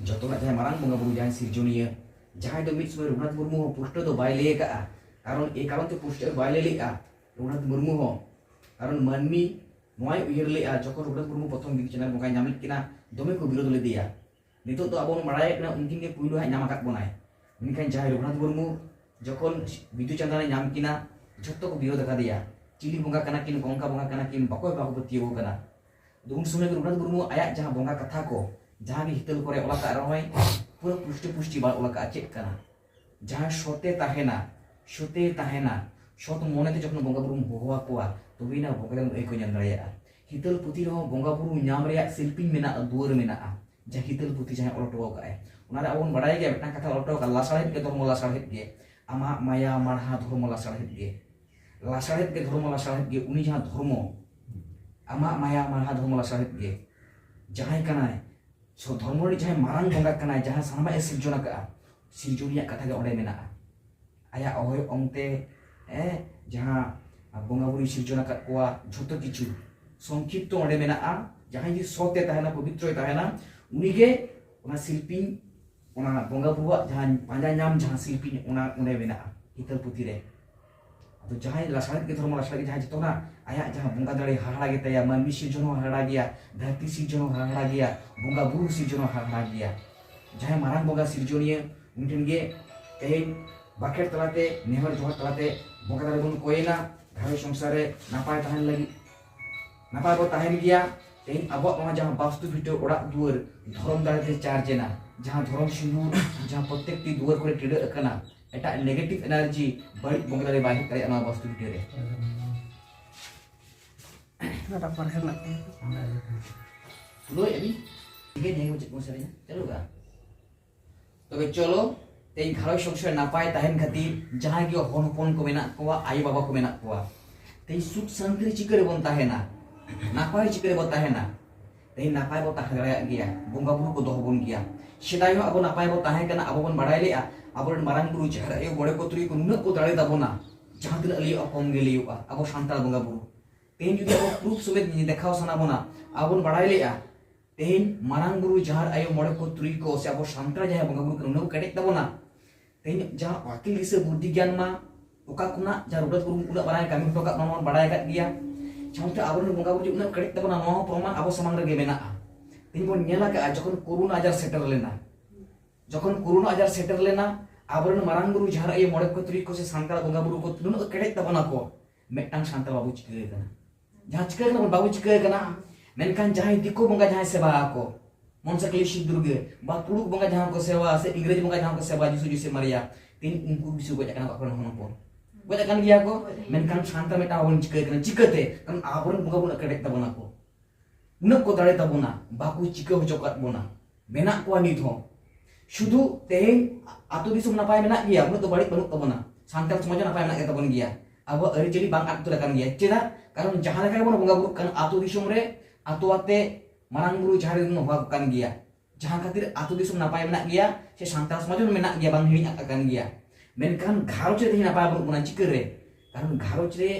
ᱡᱚᱛᱚᱱᱟᱜ ᱡᱟᱦᱟᱸᱭ ᱢᱟᱨᱟᱝ ᱵᱚᱸᱜᱟ ᱵᱩᱨᱩ, ᱡᱟᱦᱟᱸᱭ ᱥᱤᱨᱡᱚᱱᱤᱭᱟᱹ, ᱡᱟᱦᱟᱸᱭ ᱫᱚ ᱢᱤᱫ ᱥᱚᱢᱚᱭ ᱨᱚᱜᱷᱩᱱᱟᱛᱷ ᱢᱩᱨᱢᱩ ᱦᱚᱸ ᱯᱩᱥᱴᱟᱹᱣ ᱫᱚ ᱵᱟᱭ ᱞᱟᱹᱭ ᱟᱠᱟᱫᱼᱟ, ᱠᱟᱨᱚᱱ ᱮ ᱠᱟᱨᱚᱱ ᱛᱮ ᱯᱩᱥᱴᱟᱹᱣ ᱵᱟᱭ ᱞᱟᱹᱭ ᱞᱮᱫᱼᱟ ᱨᱚᱜᱷᱩᱱᱟᱛᱷ ᱢᱩᱨᱢᱩ ᱦᱚᱸ, ᱠᱟᱨᱚᱱ ᱢᱟᱹᱱᱢᱤ ᱱᱚᱣᱟᱭ ᱩᱭᱦᱟᱹᱨ ᱞᱮᱫᱼᱟ, ᱡᱚᱠᱷᱚᱱ ᱨᱚᱜᱷᱩᱱᱟᱛᱷ ᱢᱩᱨᱢᱩ ᱯᱨᱚᱛᱷᱚᱢ ᱵᱤᱫᱩ ᱪᱟᱸᱫᱟᱱ ᱵᱚᱸᱜᱟᱭ ᱧᱟᱢ ᱞᱮᱫ ᱠᱤᱱᱟ, ᱫᱚᱢᱮ ᱠᱚ ᱵᱤᱨᱳᱫ ᱞᱮᱫᱮᱭᱟ᱾ ᱱᱤᱛᱚᱜ ᱫᱚ ᱟᱵᱚ ᱵᱚᱱ ᱵᱟᱲᱟᱭᱮᱫ ᱠᱟᱱᱟ, ᱩᱱᱠᱤᱱ ᱜᱮ ᱯᱩᱭᱞᱩ ᱦᱟᱸᱜ ᱧᱟᱢ ᱟᱠᱟᱫ ᱵᱚᱱᱟᱭ᱾ ᱢᱮᱱᱠᱷᱟᱱ ᱡᱟᱦᱟᱸᱭ ᱨᱚᱜᱷᱩᱱᱟᱛᱷ ᱢᱩᱨᱢᱩ ᱡᱚᱠᱷᱚᱱ ᱵᱤᱫᱩ ᱪᱟᱸᱫᱟᱱᱮ ᱧᱟᱢ ᱠᱤᱱᱟ, ᱡᱷᱚᱛᱚ ᱠᱚ ᱵᱤᱨᱳᱫ ᱟᱠᱟᱫᱮᱭᱟ, ᱪᱤᱞᱤ ᱵᱚᱸᱜᱟ ᱠᱟᱱᱟ ᱠᱤᱱ, ᱠᱚᱝᱠᱟ ᱵᱚᱸᱜᱟ ᱠᱟᱱᱟ ᱠᱤᱱ, ᱵᱟᱠᱚ ᱵᱟᱠᱚ ᱯᱟᱹᱛᱭᱟᱹᱣ ᱠᱟᱱᱟ᱾ ᱟᱫᱚ ᱩᱱ ᱥᱚᱢᱚᱭ ᱜᱮ ᱨᱚᱜᱷᱩᱱᱟᱛᱷ ᱢᱩᱨᱢᱩ ᱟᱭᱟᱜ ᱡᱟᱦᱟᱸ ᱵᱚᱸᱜᱟ ᱠᱟᱛᱷᱟ ᱠᱚ, ᱡᱟᱦᱟᱸ ᱜᱮ ᱦᱤᱛᱟᱹᱞ ᱠᱚᱨᱮ ᱚᱞ ᱟᱠᱟᱫ ᱨᱮᱦᱚᱸᱭ, ᱯᱩᱨᱟᱹ ᱯᱩᱥᱴᱟᱹ ᱯᱩᱥᱴᱤ ᱵᱟᱭ ᱚᱞ ᱟᱠᱟᱫᱼᱟ ᱪᱮᱫ ᱠᱟᱱᱟ᱾ ᱡᱟᱦᱟᱸᱭ ᱥᱚᱛᱮ ᱛᱟᱦᱮᱱᱟ, ᱥᱚᱛᱮ ᱛᱟᱦᱮᱱᱟ, ᱥᱚᱛ ᱢᱚᱱᱮᱛᱮ ᱡᱚᱠᱷᱚᱱ ᱵᱚᱸᱜᱟ ᱵᱩᱨᱩᱢ ᱦᱚᱦᱚ ᱟᱠᱚᱣᱟ, ᱛᱚᱵᱮᱭᱮᱱᱟ ᱵᱚᱸᱜᱟ ᱫᱚ ᱟᱹᱭᱠᱟᱹᱣ ᱧᱟᱢ ᱫᱟᱲᱮᱭᱟᱜᱼᱟ᱾ ᱦᱤᱛᱟᱹᱞ ᱯᱩᱛᱷᱤ ᱨᱮᱦᱚᱸ ᱵᱚᱸᱜᱟ ᱵᱩᱨᱩ ᱧᱟᱢ ᱨᱮᱭᱟᱜ ᱥᱤᱞᱯᱤᱧ ᱢᱮᱱᱟᱜᱼᱟ, ᱫᱩᱣᱟᱹᱨ ᱢᱮᱱᱟᱜᱼᱟ, ᱡᱟᱦᱟᱸ ᱦᱤᱛᱟᱹᱞ ᱯᱩᱛᱷᱤ ᱡᱟᱦᱟᱸᱭ ᱚᱞ ᱦᱚᱴᱚ ᱟᱠᱟᱫᱼᱟᱭ᱾ ᱚᱱᱟᱨᱮ ᱟᱵᱚ ᱵᱚᱱ ᱵᱟᱲᱟᱭ ᱜᱮᱭᱟ, ᱢᱤᱫᱴᱟᱝ ᱠᱟᱛᱷᱟ ᱚᱞ ᱦᱚᱴᱚ ᱟᱠᱟᱫ, ᱞᱟᱥᱟᱲᱦᱮᱫ ᱜᱮ ᱫᱷᱚᱨᱢᱚ, ᱞᱟᱥᱟᱲᱦᱮᱫ ᱜᱮ᱾ ᱟᱢᱟᱜ ᱢᱟᱭᱟ ᱢᱟᱲᱦᱟ ᱫᱷᱚᱨᱢᱚ ᱞᱟᱥᱟᱲᱦᱮᱫ ᱜᱮ᱾ ᱞᱟᱥᱟᱲᱦᱮᱫ ᱜᱮ ᱫᱷᱚᱨᱢᱚ ᱞᱟᱥᱟᱲᱦᱮᱫ ᱜᱮ᱾ ᱩᱱᱤ ᱡᱟᱦᱟᱸ ᱫᱷᱚᱨᱢᱚ, ᱟᱢᱟᱜ ᱢᱟᱭᱟ ᱢᱟᱲᱦᱟ ᱫᱷᱚᱨᱢᱚ ᱞᱟᱥᱟᱲᱦᱮᱫ ᱜᱮ᱾ ᱡᱟᱦᱟᱸᱭ ᱠᱟᱱᱟᱭ, ᱥᱚ-, ᱫᱷᱚᱨᱢᱚ ᱨᱤᱱᱤᱡ ᱡᱟᱦᱟᱸᱭ ᱢᱟᱨᱟᱝ ᱵᱚᱸᱜᱟ ᱠᱟᱱᱟᱭ, ᱡᱟᱦᱟᱸ ᱥᱟᱱᱟᱢᱟᱜ ᱮ ᱥᱤᱨᱡᱚᱱ ᱟᱠᱟᱫᱼᱟ, ᱥᱤᱨᱡᱚᱱᱤᱭᱟᱹ ᱠᱟᱛᱷᱟ ᱜᱮ ᱚᱸᱰᱮ ᱢᱮᱱᱟᱜᱼᱟ᱾ ᱟᱭᱟᱜ ᱚᱦᱚᱭ ᱚᱝᱛᱮ, ᱮ, ᱡᱟᱦᱟᱸ ᱵᱚᱸᱜᱟ ᱵᱩᱨᱩᱭ ᱥᱤᱨᱡᱚᱱ ᱟᱠᱟᱫ ᱠᱚᱣᱟ, ᱡᱷᱚᱛᱚ ᱠᱤᱪᱷᱩ ᱥᱚᱝᱠᱷᱤᱯᱛᱚ ᱚᱸᱰᱮ ᱢᱮᱱᱟᱜᱼᱟ᱾ ᱡᱟᱦᱟᱸᱭ ᱡᱩᱫᱤ ᱥᱚᱛ ᱮ ᱛᱟᱦᱮᱱᱟ, ᱯᱚᱵᱤᱛᱨᱚᱭ ᱛᱟᱦᱮᱱᱟ, ᱩᱱᱤᱜᱮ ᱚᱱᱟ ᱥᱤᱞᱯᱤᱧ, ᱚᱱᱟ ᱵᱚᱸᱜᱟ ᱵᱩᱨᱩᱣᱟᱜ ᱡᱟᱦᱟᱸ ᱯᱟᱸᱡᱟ ᱧᱟᱢ, ᱡᱟᱦᱟᱸ ᱥᱤᱞᱯᱤᱧ, ᱚᱱᱟ ᱚᱸᱰᱮ ᱢᱮᱱᱟᱜᱼᱟ ᱦᱤᱛᱟᱹᱞ ᱯᱩᱛᱷᱤ ᱨᱮ᱾ ᱟᱫᱚ ᱡᱟᱦᱟᱸᱭ ᱞᱟᱥᱟᱲᱦᱮᱫ ᱜᱮ ᱫᱷᱚᱨᱢᱚ ᱞᱟᱥᱟᱲᱦᱮᱫ ᱜᱮ ᱡᱟᱦᱟᱸᱭ ᱡᱚᱛᱚᱱᱟ, ᱟᱭᱟᱜ ᱡᱟᱦᱟᱸ ᱵᱚᱸᱜᱟ ᱫᱟᱲᱮ ᱦᱟᱦᱟᱲᱟ ᱜᱮ ᱛᱟᱭᱟ, ᱢᱟᱹᱱᱢᱤ ᱥᱤᱨᱡᱚᱱ ᱦᱚᱸ ᱦᱟᱦᱟᱲᱟ ᱜᱮᱭᱟ, ᱫᱷᱟᱹᱨᱛᱤ ᱥᱤᱨᱡᱚᱱ ᱦᱚᱸ ᱦᱟᱦᱟᱲᱟ ᱜᱮᱭᱟ, ᱵᱚᱸᱜᱟ ᱵᱩᱨᱩ ᱥᱤᱨᱡᱚᱱ ᱦᱚᱸ ᱦᱟᱦᱟᱲᱟ ᱜᱮᱭᱟ᱾ ᱡᱟᱦᱟᱸᱭ ᱢᱟᱨᱟᱝ ᱵᱚᱸᱜᱟ ᱥᱤᱨᱡᱚᱱᱤᱭᱟᱹ, ᱩᱱᱤ ᱴᱷᱮᱱ ᱜᱮ ᱛᱮᱦᱮᱧ ᱵᱟᱠᱷᱮᱲ ᱛᱟᱞᱟᱛᱮ, ᱱᱮᱦᱚᱨ ᱡᱚᱦᱟᱨ ᱛᱟᱞᱟᱛᱮ ᱵᱚᱸᱜᱟ ᱫᱟᱲᱮ ᱵᱚᱱ ᱠᱚᱭᱮᱱᱟ, ᱜᱷᱟᱨᱚᱸᱡᱽ ᱥᱚᱝᱥᱟᱨ ᱨᱮ ᱱᱟᱯᱟᱭ ᱛᱟᱦᱮᱱ ᱞᱟᱹᱜᱤᱫ᱾ ᱱᱟᱯᱟᱭ ᱵᱚ ᱛᱟᱦᱮᱱ ᱜᱮᱭᱟ᱾ ᱛᱮᱦᱮᱧ ᱟᱵᱚᱣᱟᱜ ᱱᱚᱣᱟ ᱡᱟᱦᱟᱸ ᱵᱟᱥᱛᱩ ᱵᱷᱤᱴᱟᱹ ᱚᱲᱟᱜ ᱫᱩᱣᱟᱹᱨ ᱫᱷᱚᱨᱚᱢ ᱫᱟᱲᱮ ᱛᱮ ᱪᱟᱨᱡᱽ ᱮᱱᱟ, ᱡᱟᱦᱟᱸ ᱫᱷᱚᱨᱚᱢ ᱥᱤᱸᱫᱩᱨ ᱡᱟᱦᱟᱸ ᱯᱨᱚᱛᱮᱠᱴᱤ ᱫᱩᱣᱟᱹᱨ ᱠᱚᱨᱮ ᱴᱤᱰᱟᱹᱜ ᱟᱠᱟᱱᱟ, ᱮᱴᱟᱜ negative energy, ᱵᱟᱹᱲᱤᱡ ᱵᱚᱸᱜᱟ ᱫᱟᱲᱮ ᱵᱟᱭ ᱦᱮᱡ ᱫᱟᱲᱮᱭᱟᱜᱼᱟ ᱱᱚᱣᱟ ᱵᱟᱥᱛᱩ ᱵᱷᱤᱴᱟᱹ ᱨᱮ᱾ ᱚᱱᱟᱴᱟᱜ ᱵᱟᱨᱦᱮ ᱨᱮᱱᱟᱜ ᱠᱟᱱᱟ᱾ ᱛᱩᱞᱟᱹᱣᱮᱫ ᱟᱹᱵᱤᱱ? ᱴᱷᱤᱠ ᱜᱮᱭᱟ, ᱧᱮᱞ ᱢᱮ ᱪᱮᱫ ᱠᱚ ᱥᱮᱨᱮᱧᱟ᱾ ᱪᱟᱹᱞᱩ ᱠᱟᱜᱼᱟ? ᱛᱚᱵᱮ ᱪᱚᱞᱚ, ᱛᱮᱦᱮᱧ ᱜᱷᱟᱨᱚᱸᱡᱽ ᱥᱚᱝᱥᱟᱨ ᱨᱮ ᱱᱟᱯᱟᱭ ᱛᱟᱦᱮᱱ ᱠᱷᱟᱹᱛᱤᱨ ᱡᱟᱦᱟᱸᱭ ᱜᱮ ᱦᱚᱱ ᱦᱚᱯᱚᱱ ᱠᱚ ᱢᱮᱱᱟᱜ ᱠᱚᱣᱟ, ᱟᱭᱳ ᱵᱟᱵᱟ ᱠᱚ ᱢᱮᱱᱟᱜ ᱠᱚᱣᱟ, ᱛᱮᱦᱮᱧ ᱥᱩᱠ ᱥᱟᱱᱛᱤ ᱨᱮ ᱪᱤᱠᱟᱹ ᱨᱮᱵᱚᱱ ᱛᱟᱦᱮᱱᱟ? ᱱᱟᱯᱟᱭ ᱪᱤᱠᱟᱹ ᱨᱮᱵᱚᱱ ᱛᱟᱦᱮᱱᱟ? ᱛᱮᱦᱮᱧ ᱱᱟᱯᱟᱭ ᱵᱚ ᱛᱟᱦᱮᱸ ᱫᱟᱲᱮᱭᱟᱜ ᱜᱮᱭᱟ, ᱵᱚᱸᱜᱟ ᱵᱩᱨᱩ ᱠᱚ ᱫᱚᱦᱚ ᱵᱚᱱ ᱜᱮᱭᱟ᱾ ᱥᱮᱫᱟᱭ ᱦᱚᱸ ᱟᱵᱚ ᱱᱟᱯᱟᱭ ᱵᱚ ᱛᱟᱦᱮᱸ ᱠᱟᱱᱟ, ᱟᱵᱚ ᱵᱚᱱ ᱵᱟᱲᱟᱭ ᱞᱮᱜᱼᱟ, ᱟᱵᱚᱨᱮᱱ ᱢᱟᱨᱟᱝ ᱵᱩᱨᱩ, ᱡᱟᱦᱮᱨ ᱟᱭᱳ, ᱢᱚᱬᱮ ᱠᱚ ᱛᱩᱨᱩᱭ ᱠᱚ ᱱᱩᱱᱟᱹᱜ ᱠᱚ ᱫᱟᱲᱮ ᱛᱟᱵᱚᱱᱟ, ᱡᱟᱦᱟᱸ ᱛᱤᱱᱟᱹᱜ ᱞᱟᱹᱭᱚᱜᱼᱟ ᱠᱚᱢ ᱜᱮ ᱞᱟᱹᱭᱚᱜᱼᱟ ᱟᱵᱚ ᱥᱟᱱᱛᱟᱲ ᱵᱚᱸᱜᱟ ᱵᱩᱨᱩ᱾ ᱛᱮᱦᱮᱧ ᱡᱩᱫᱤ ᱟᱵᱚ proof ᱥᱚᱢᱮᱛ ᱫᱮᱠᱷᱟᱣ ᱥᱟᱱᱟ ᱵᱚᱱᱟ, ᱟᱵᱚ ᱵᱚᱱ ᱵᱟᱲᱟᱭ ᱞᱮᱜᱼᱟ, ᱛᱮᱦᱮᱧ ᱢᱟᱨᱟᱝ ᱵᱩᱨᱩ, ᱡᱟᱦᱮᱨ ᱟᱭᱳ, ᱢᱚᱬᱮ ᱠᱚ ᱛᱩᱨᱩᱭ ᱠᱚ, ᱥᱮ ᱟᱵᱚ ᱥᱟᱱᱛᱟᱲ ᱡᱟᱦᱟᱸᱭ ᱵᱚᱸᱜᱟ ᱵᱩᱨᱩ ᱠᱚ ᱱᱩᱱᱟᱹᱜ ᱠᱚ ᱠᱮᱴᱮᱡ ᱛᱟᱵᱚᱱᱟ, ᱛᱮᱦᱮᱧ ᱡᱟᱦᱟᱸ ᱟᱹᱠᱤᱞ ᱫᱤᱥᱟᱹ ᱵᱩᱫᱽᱫᱷᱤ ᱜᱮᱭᱟᱱ ᱢᱟ ᱚᱠᱟ ᱠᱷᱚᱱᱟᱜ ᱡᱟᱦᱟᱸ ᱨᱚᱰᱚᱡ ᱵᱚᱱ ᱩᱱᱟᱹᱜ ᱢᱟᱨᱟᱝ ᱠᱟᱹᱢᱤ ᱦᱚᱴᱚ ᱠᱟᱜ, ᱱᱚᱣᱟ ᱵᱚᱱ ᱵᱟᱲᱟᱭ ᱟᱠᱟᱫ ᱜᱮᱭᱟ᱾ ᱥᱟᱶᱛᱮ ᱟᱵᱚᱨᱮᱱ ᱵᱚᱸᱜᱟ ᱵᱩᱨᱩ ᱡᱮ ᱩᱱᱟᱹᱜ ᱠᱮᱴᱮᱡ ᱛᱟᱵᱚᱱᱟ, ᱱᱚᱣᱟ ᱦᱚᱸ ᱯᱨᱚᱢᱟᱱ ᱟᱵᱚ ᱥᱟᱢᱟᱝ ᱨᱮᱜᱮ ᱢᱮᱱᱟᱜᱼᱟ᱾ ᱛᱮᱦᱮᱧ ᱵᱚᱱ ᱧᱮᱞ ᱟᱠᱟᱫᱼᱟ, ᱡᱚᱠᱷᱚᱱ ᱠᱳᱨᱳᱱᱟ ᱟᱡᱟᱨ ᱥᱮᱴᱮᱨ ᱞᱮᱱᱟ, ᱡᱚᱠᱷᱚᱱ ᱠᱳᱨᱳᱱᱟ ᱟᱡᱟᱨ ᱥᱮᱴᱮᱨ ᱞᱮᱱᱟ, ᱟᱵᱚᱨᱮᱱ ᱢᱟᱨᱟᱝ ᱵᱩᱨᱩ, ᱡᱟᱦᱮᱨ ᱟᱭᱳ, ᱢᱚᱬᱮ ᱠᱚ ᱛᱩᱨᱩᱭ ᱠᱚ ᱥᱮ ᱥᱟᱱᱛᱟᱲ ᱵᱚᱸᱜᱟ ᱵᱩᱨᱩ ᱠᱚ ᱱᱩᱱᱟᱹᱜ ᱠᱮᱴᱮᱡ ᱛᱟᱵᱚᱱᱟ ᱠᱚ, ᱢᱤᱫᱴᱟᱝ ᱥᱟᱱᱛᱟᱲ ᱵᱟᱵᱚ ᱪᱤᱠᱟᱹ ᱟᱠᱟᱱᱟ? ᱡᱟᱦᱟᱸ ᱪᱤᱠᱟᱹ ᱠᱟᱱᱟ ᱵᱚᱱ, ᱵᱟᱵᱚ ᱪᱤᱠᱟᱹ ᱟᱠᱟᱱᱟ᱾ ᱢᱮᱱᱠᱷᱟᱱ ᱡᱟᱦᱟᱸᱭ ᱫᱤᱠᱩ ᱵᱚᱸᱜᱟ ᱡᱟᱦᱟᱸᱭ ᱥᱮᱵᱟ ᱟᱠᱚ, ᱢᱚᱱᱥᱟ ᱠᱟᱹᱞᱤ, ᱥᱤᱵ ᱫᱩᱨᱜᱟᱹ, ᱵᱟ ᱛᱩᱲᱩᱠ ᱵᱚᱸᱜᱟ ᱡᱟᱦᱟᱸ ᱠᱚ ᱥᱮᱵᱟ, ᱥᱮ ᱤᱝᱨᱮᱡᱽ ᱵᱚᱸᱜᱟ ᱡᱟᱦᱟᱸ ᱠᱚ ᱥᱮᱵᱟ, ᱡᱤᱥᱩ ᱡᱤᱥᱩ ᱢᱟᱨᱤᱭᱟ, ᱛᱮᱦᱮᱧ ᱩᱱᱠᱩ ᱵᱤᱥᱩ ᱜᱚᱡ ᱟᱠᱟᱱᱟ ᱠᱚ ᱟᱠᱚᱨᱮᱱ ᱦᱚᱱ ᱦᱚᱯᱚᱱ᱾ ᱜᱚᱡ ᱟᱠᱟᱱ ᱜᱮᱭᱟ ᱠᱚ, ᱢᱮᱱᱠᱷᱟᱱ ᱥᱟᱱᱛᱟᱲ ᱢᱤᱫᱴᱟᱝ ᱵᱟᱵᱚᱱ ᱪᱤᱠᱟᱹ ᱠᱟᱱᱟ᱾ ᱪᱤᱠᱟᱹᱛᱮ? ᱠᱟᱨᱚᱱ ᱟᱵᱚᱨᱮᱱ ᱵᱚᱸᱜᱟ ᱵᱚᱱ ᱠᱮᱴᱮᱡ ᱛᱟᱵᱚᱱᱟ ᱠᱚ, ᱩᱱᱟᱹᱜ ᱠᱚ ᱫᱟᱲᱮ ᱛᱟᱵᱚᱱᱟ, ᱵᱟᱠᱚ ᱪᱤᱠᱟᱹ ᱦᱚᱪᱚ ᱠᱟᱫ ᱵᱚᱱᱟ, ᱢᱮᱱᱟᱜ ᱠᱚᱣᱟ ᱱᱤᱛ ᱦᱚᱸ᱾ ᱥᱩᱫᱷᱩ ᱛᱮᱦᱮᱧ ᱟᱹᱛᱩ ᱫᱤᱥᱚᱢ ᱱᱟᱯᱟᱭ ᱢᱮᱱᱟᱜ ᱜᱮᱭᱟ, ᱩᱱᱟᱹᱜ ᱫᱚ ᱵᱟᱹᱲᱤᱡ ᱵᱟᱹᱱᱩᱜ ᱛᱟᱵᱚᱱᱟ᱾ ᱥᱟᱱᱛᱟᱲ ᱥᱚᱢᱟᱡᱽ ᱦᱚᱸ ᱱᱟᱯᱟᱭ ᱢᱮᱱᱟᱜ ᱜᱮ ᱛᱟᱵᱚᱱ ᱜᱮᱭᱟ, ᱟᱵᱚᱣᱟᱜ ᱟᱹᱨᱤᱪᱟᱹᱞᱤ ᱵᱟᱝ ᱟᱫ ᱩᱛᱟᱹᱨ ᱟᱠᱟᱱ ᱜᱮᱭᱟ᱾ ᱪᱮᱫᱟᱜ? ᱠᱟᱨᱚᱱ ᱡᱟᱦᱟᱸ ᱞᱮᱠᱟ ᱜᱮᱵᱚᱱ ᱵᱚᱸᱜᱟ ᱵᱩᱨᱩᱜ ᱠᱟᱱ, ᱟᱹᱛᱩ ᱫᱤᱥᱚᱢ ᱨᱮ ᱟᱹᱛᱩ ᱟᱛᱮ ᱢᱟᱨᱟᱝ ᱵᱩᱨᱩ ᱡᱟᱦᱮᱨ ᱨᱮᱵᱚᱱ ᱦᱚᱦᱚ ᱟᱠᱚ ᱠᱟᱱ ᱜᱮᱭᱟ, ᱡᱟᱦᱟᱸ ᱠᱷᱟᱹᱛᱤᱨ ᱟᱹᱛᱩ ᱫᱤᱥᱚᱢ ᱱᱟᱯᱟᱭ ᱢᱮᱱᱟᱜ ᱜᱮᱭᱟ, ᱥᱮ ᱥᱟᱱᱛᱟᱲ ᱥᱚᱢᱟᱡᱽ ᱦᱚᱸ ᱢᱮᱱᱟᱜ ᱜᱮᱭᱟ, ᱵᱟᱝ ᱦᱤᱲᱤᱧ ᱟᱠᱟᱫ ᱠᱟᱱ ᱜᱮᱭᱟ᱾ ᱢᱮᱱᱠᱷᱟᱱ ᱜᱷᱟᱨᱚᱸᱡᱽ ᱨᱮ ᱛᱮᱦᱮᱧ ᱱᱟᱯᱟᱭ ᱵᱟᱹᱱᱩᱜ ᱵᱚᱱᱟ᱾ ᱪᱤᱠᱟᱹ ᱨᱮ? ᱠᱟᱨᱚᱱ ᱜᱷᱟᱨᱚᱸᱡᱽ ᱨᱮ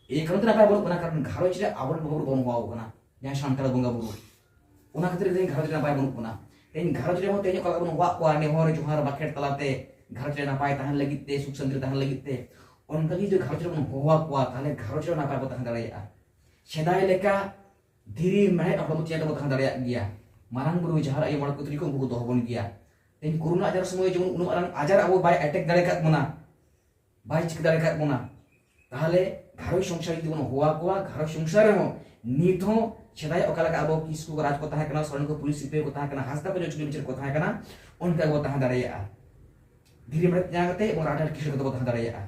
ᱮᱭ ᱠᱟᱨᱚᱱ ᱛᱮ ᱱᱟᱯᱟᱭ ᱵᱟᱹᱱᱩᱜ ᱵᱚᱱᱟ, ᱠᱟᱨᱚᱱ ᱜᱷᱟᱨᱚᱸᱡᱽ ᱨᱮ ᱟᱵᱚᱨᱮᱱ ᱵᱚᱸᱜᱟ ᱵᱩᱨᱩ ᱵᱟᱵᱚᱱ ᱦᱚᱦᱚ ᱟᱠᱚ ᱠᱟᱱᱟ, ᱡᱟᱦᱟᱸᱭ ᱥᱟᱱᱛᱟᱲ ᱵᱚᱸᱜᱟ ᱵᱩᱨᱩ᱾ ᱚᱱᱟ ᱠᱷᱟᱹᱛᱤᱨ ᱛᱮᱦᱮᱧ ᱜᱷᱟᱨᱚᱸᱡᱽ ᱨᱮ ᱱᱟᱯᱟᱭ ᱵᱟᱹᱱᱩᱜ ᱵᱚᱱᱟ᱾ ᱛᱮᱦᱮᱧ ᱜᱷᱟᱨᱚᱸᱡᱽ ᱨᱮᱦᱚᱸ ᱛᱮᱦᱮᱧ ᱚᱠᱟ ᱞᱮᱠᱟ ᱵᱚᱱ ᱦᱚᱦᱚ ᱟᱠᱚᱣᱟ, ᱱᱮᱦᱚᱨ ᱡᱚᱦᱟᱨ ᱵᱟᱠᱷᱮᱲ ᱛᱟᱞᱟᱛᱮ ᱜᱷᱟᱨᱚᱸᱡᱽ ᱨᱮ ᱱᱟᱯᱟᱭ ᱛᱟᱦᱮᱱ ᱞᱟᱹᱜᱤᱫ ᱛᱮ, ᱥᱩᱠ ᱥᱟᱱᱛᱤ ᱨᱮ ᱛᱟᱦᱮᱱ ᱞᱟᱹᱜᱤᱫ ᱛᱮ, ᱚᱱᱠᱟ ᱜᱮ ᱡᱩᱫᱤ ᱜᱷᱟᱨᱚᱸᱡᱽ ᱨᱮᱵᱚᱱ ᱦᱚᱦᱚ ᱟᱠᱚᱣᱟ, ᱛᱟᱦᱚᱞᱮ ᱜᱷᱟᱨᱚᱸᱡᱽ ᱨᱮ ᱱᱟᱯᱟᱭ ᱵᱚ ᱛᱟᱦᱮᱸ ᱫᱟᱲᱮᱭᱟᱜᱼᱟ᱾ ᱥᱮᱫᱟᱭ ᱞᱮᱠᱟ ᱫᱷᱤᱨᱤ ᱢᱮᱲᱦᱮᱫ ᱦᱚᱲᱢᱚ ᱪᱮᱛᱟᱱ ᱨᱮᱵᱚ ᱛᱟᱦᱮᱸ ᱫᱟᱲᱮᱭᱟᱜ ᱜᱮᱭᱟ᱾ ᱢᱟᱨᱟᱝ ᱵᱩᱨᱩ, ᱡᱟᱦᱮᱨ ᱟᱭᱳ, ᱢᱚᱬᱮ ᱠᱚ ᱛᱩᱨᱩᱭ ᱠᱚ, ᱩᱱᱠᱩ ᱠᱚ ᱫᱚᱦᱚ ᱵᱚᱱ ᱜᱮᱭᱟ᱾ ᱛᱮᱦᱮᱧ ᱠᱳᱨᱳᱱᱟ ᱟᱡᱟᱨ ᱥᱚᱢᱚᱭ ᱡᱮᱢᱚᱱ ᱩᱱᱟᱹᱜ ᱢᱟᱨᱟᱝ ᱟᱡᱟᱨ ᱟᱵᱚ ᱵᱟᱭ ᱮᱴᱮᱠ ᱫᱟᱲᱮ ᱟᱠᱟᱫ ᱵᱚᱱᱟ, ᱵᱟᱭ ᱪᱤᱠᱟᱹ ᱫᱟᱲᱮ ᱟᱠᱟᱫ ᱵᱚᱱᱟ᱾ ᱛᱟᱦᱚᱞᱮ ᱜᱷᱟᱨᱚᱸᱡᱽ ᱥᱚᱝᱥᱟᱨ ᱡᱩᱫᱤ ᱵᱚᱱ ᱦᱚᱦᱚ ᱟᱠᱚᱣᱟ, ᱜᱷᱟᱨᱚᱸᱡᱽ ᱥᱚᱝᱥᱟᱨ ᱨᱮᱦᱚᱸ ᱱᱤᱛ ᱦᱚᱸ ᱥᱮᱫᱟᱭ ᱚᱠᱟ ᱞᱮᱠᱟ ᱟᱵᱚ ᱠᱤᱥᱠᱩ ᱠᱚ ᱨᱟᱡᱽ ᱠᱚ ᱛᱟᱦᱮᱸ ᱠᱟᱱᱟ, ᱥᱚᱨᱮᱱ ᱠᱚ ᱯᱩᱞᱤᱥ ᱥᱤᱯᱟᱹᱦᱤ ᱠᱚ ᱛᱟᱦᱮᱸ ᱠᱟᱱᱟ, ᱦᱟᱸᱥᱫᱟ ᱠᱚ ᱡᱚᱡᱚ ᱵᱤᱪᱟᱹᱨ ᱠᱚ ᱛᱟᱦᱮᱸ ᱠᱟᱱᱟ, ᱚᱱᱠᱟ ᱜᱮᱵᱚ ᱛᱟᱦᱮᱸ ᱫᱟᱲᱮᱭᱟᱜᱼᱟ᱾ ᱫᱷᱤᱨᱤ ᱢᱮᱲᱦᱮᱫ ᱡᱟᱸᱜᱟ ᱠᱟᱛᱮ ᱮᱵᱚᱝ ᱨᱟᱡᱽ ᱟᱹᱨᱤ ᱠᱤᱥᱟᱹᱬ ᱠᱟᱛᱮ ᱵᱚ ᱛᱟᱦᱮᱸ ᱫᱟᱲᱮᱭᱟᱜᱼᱟ᱾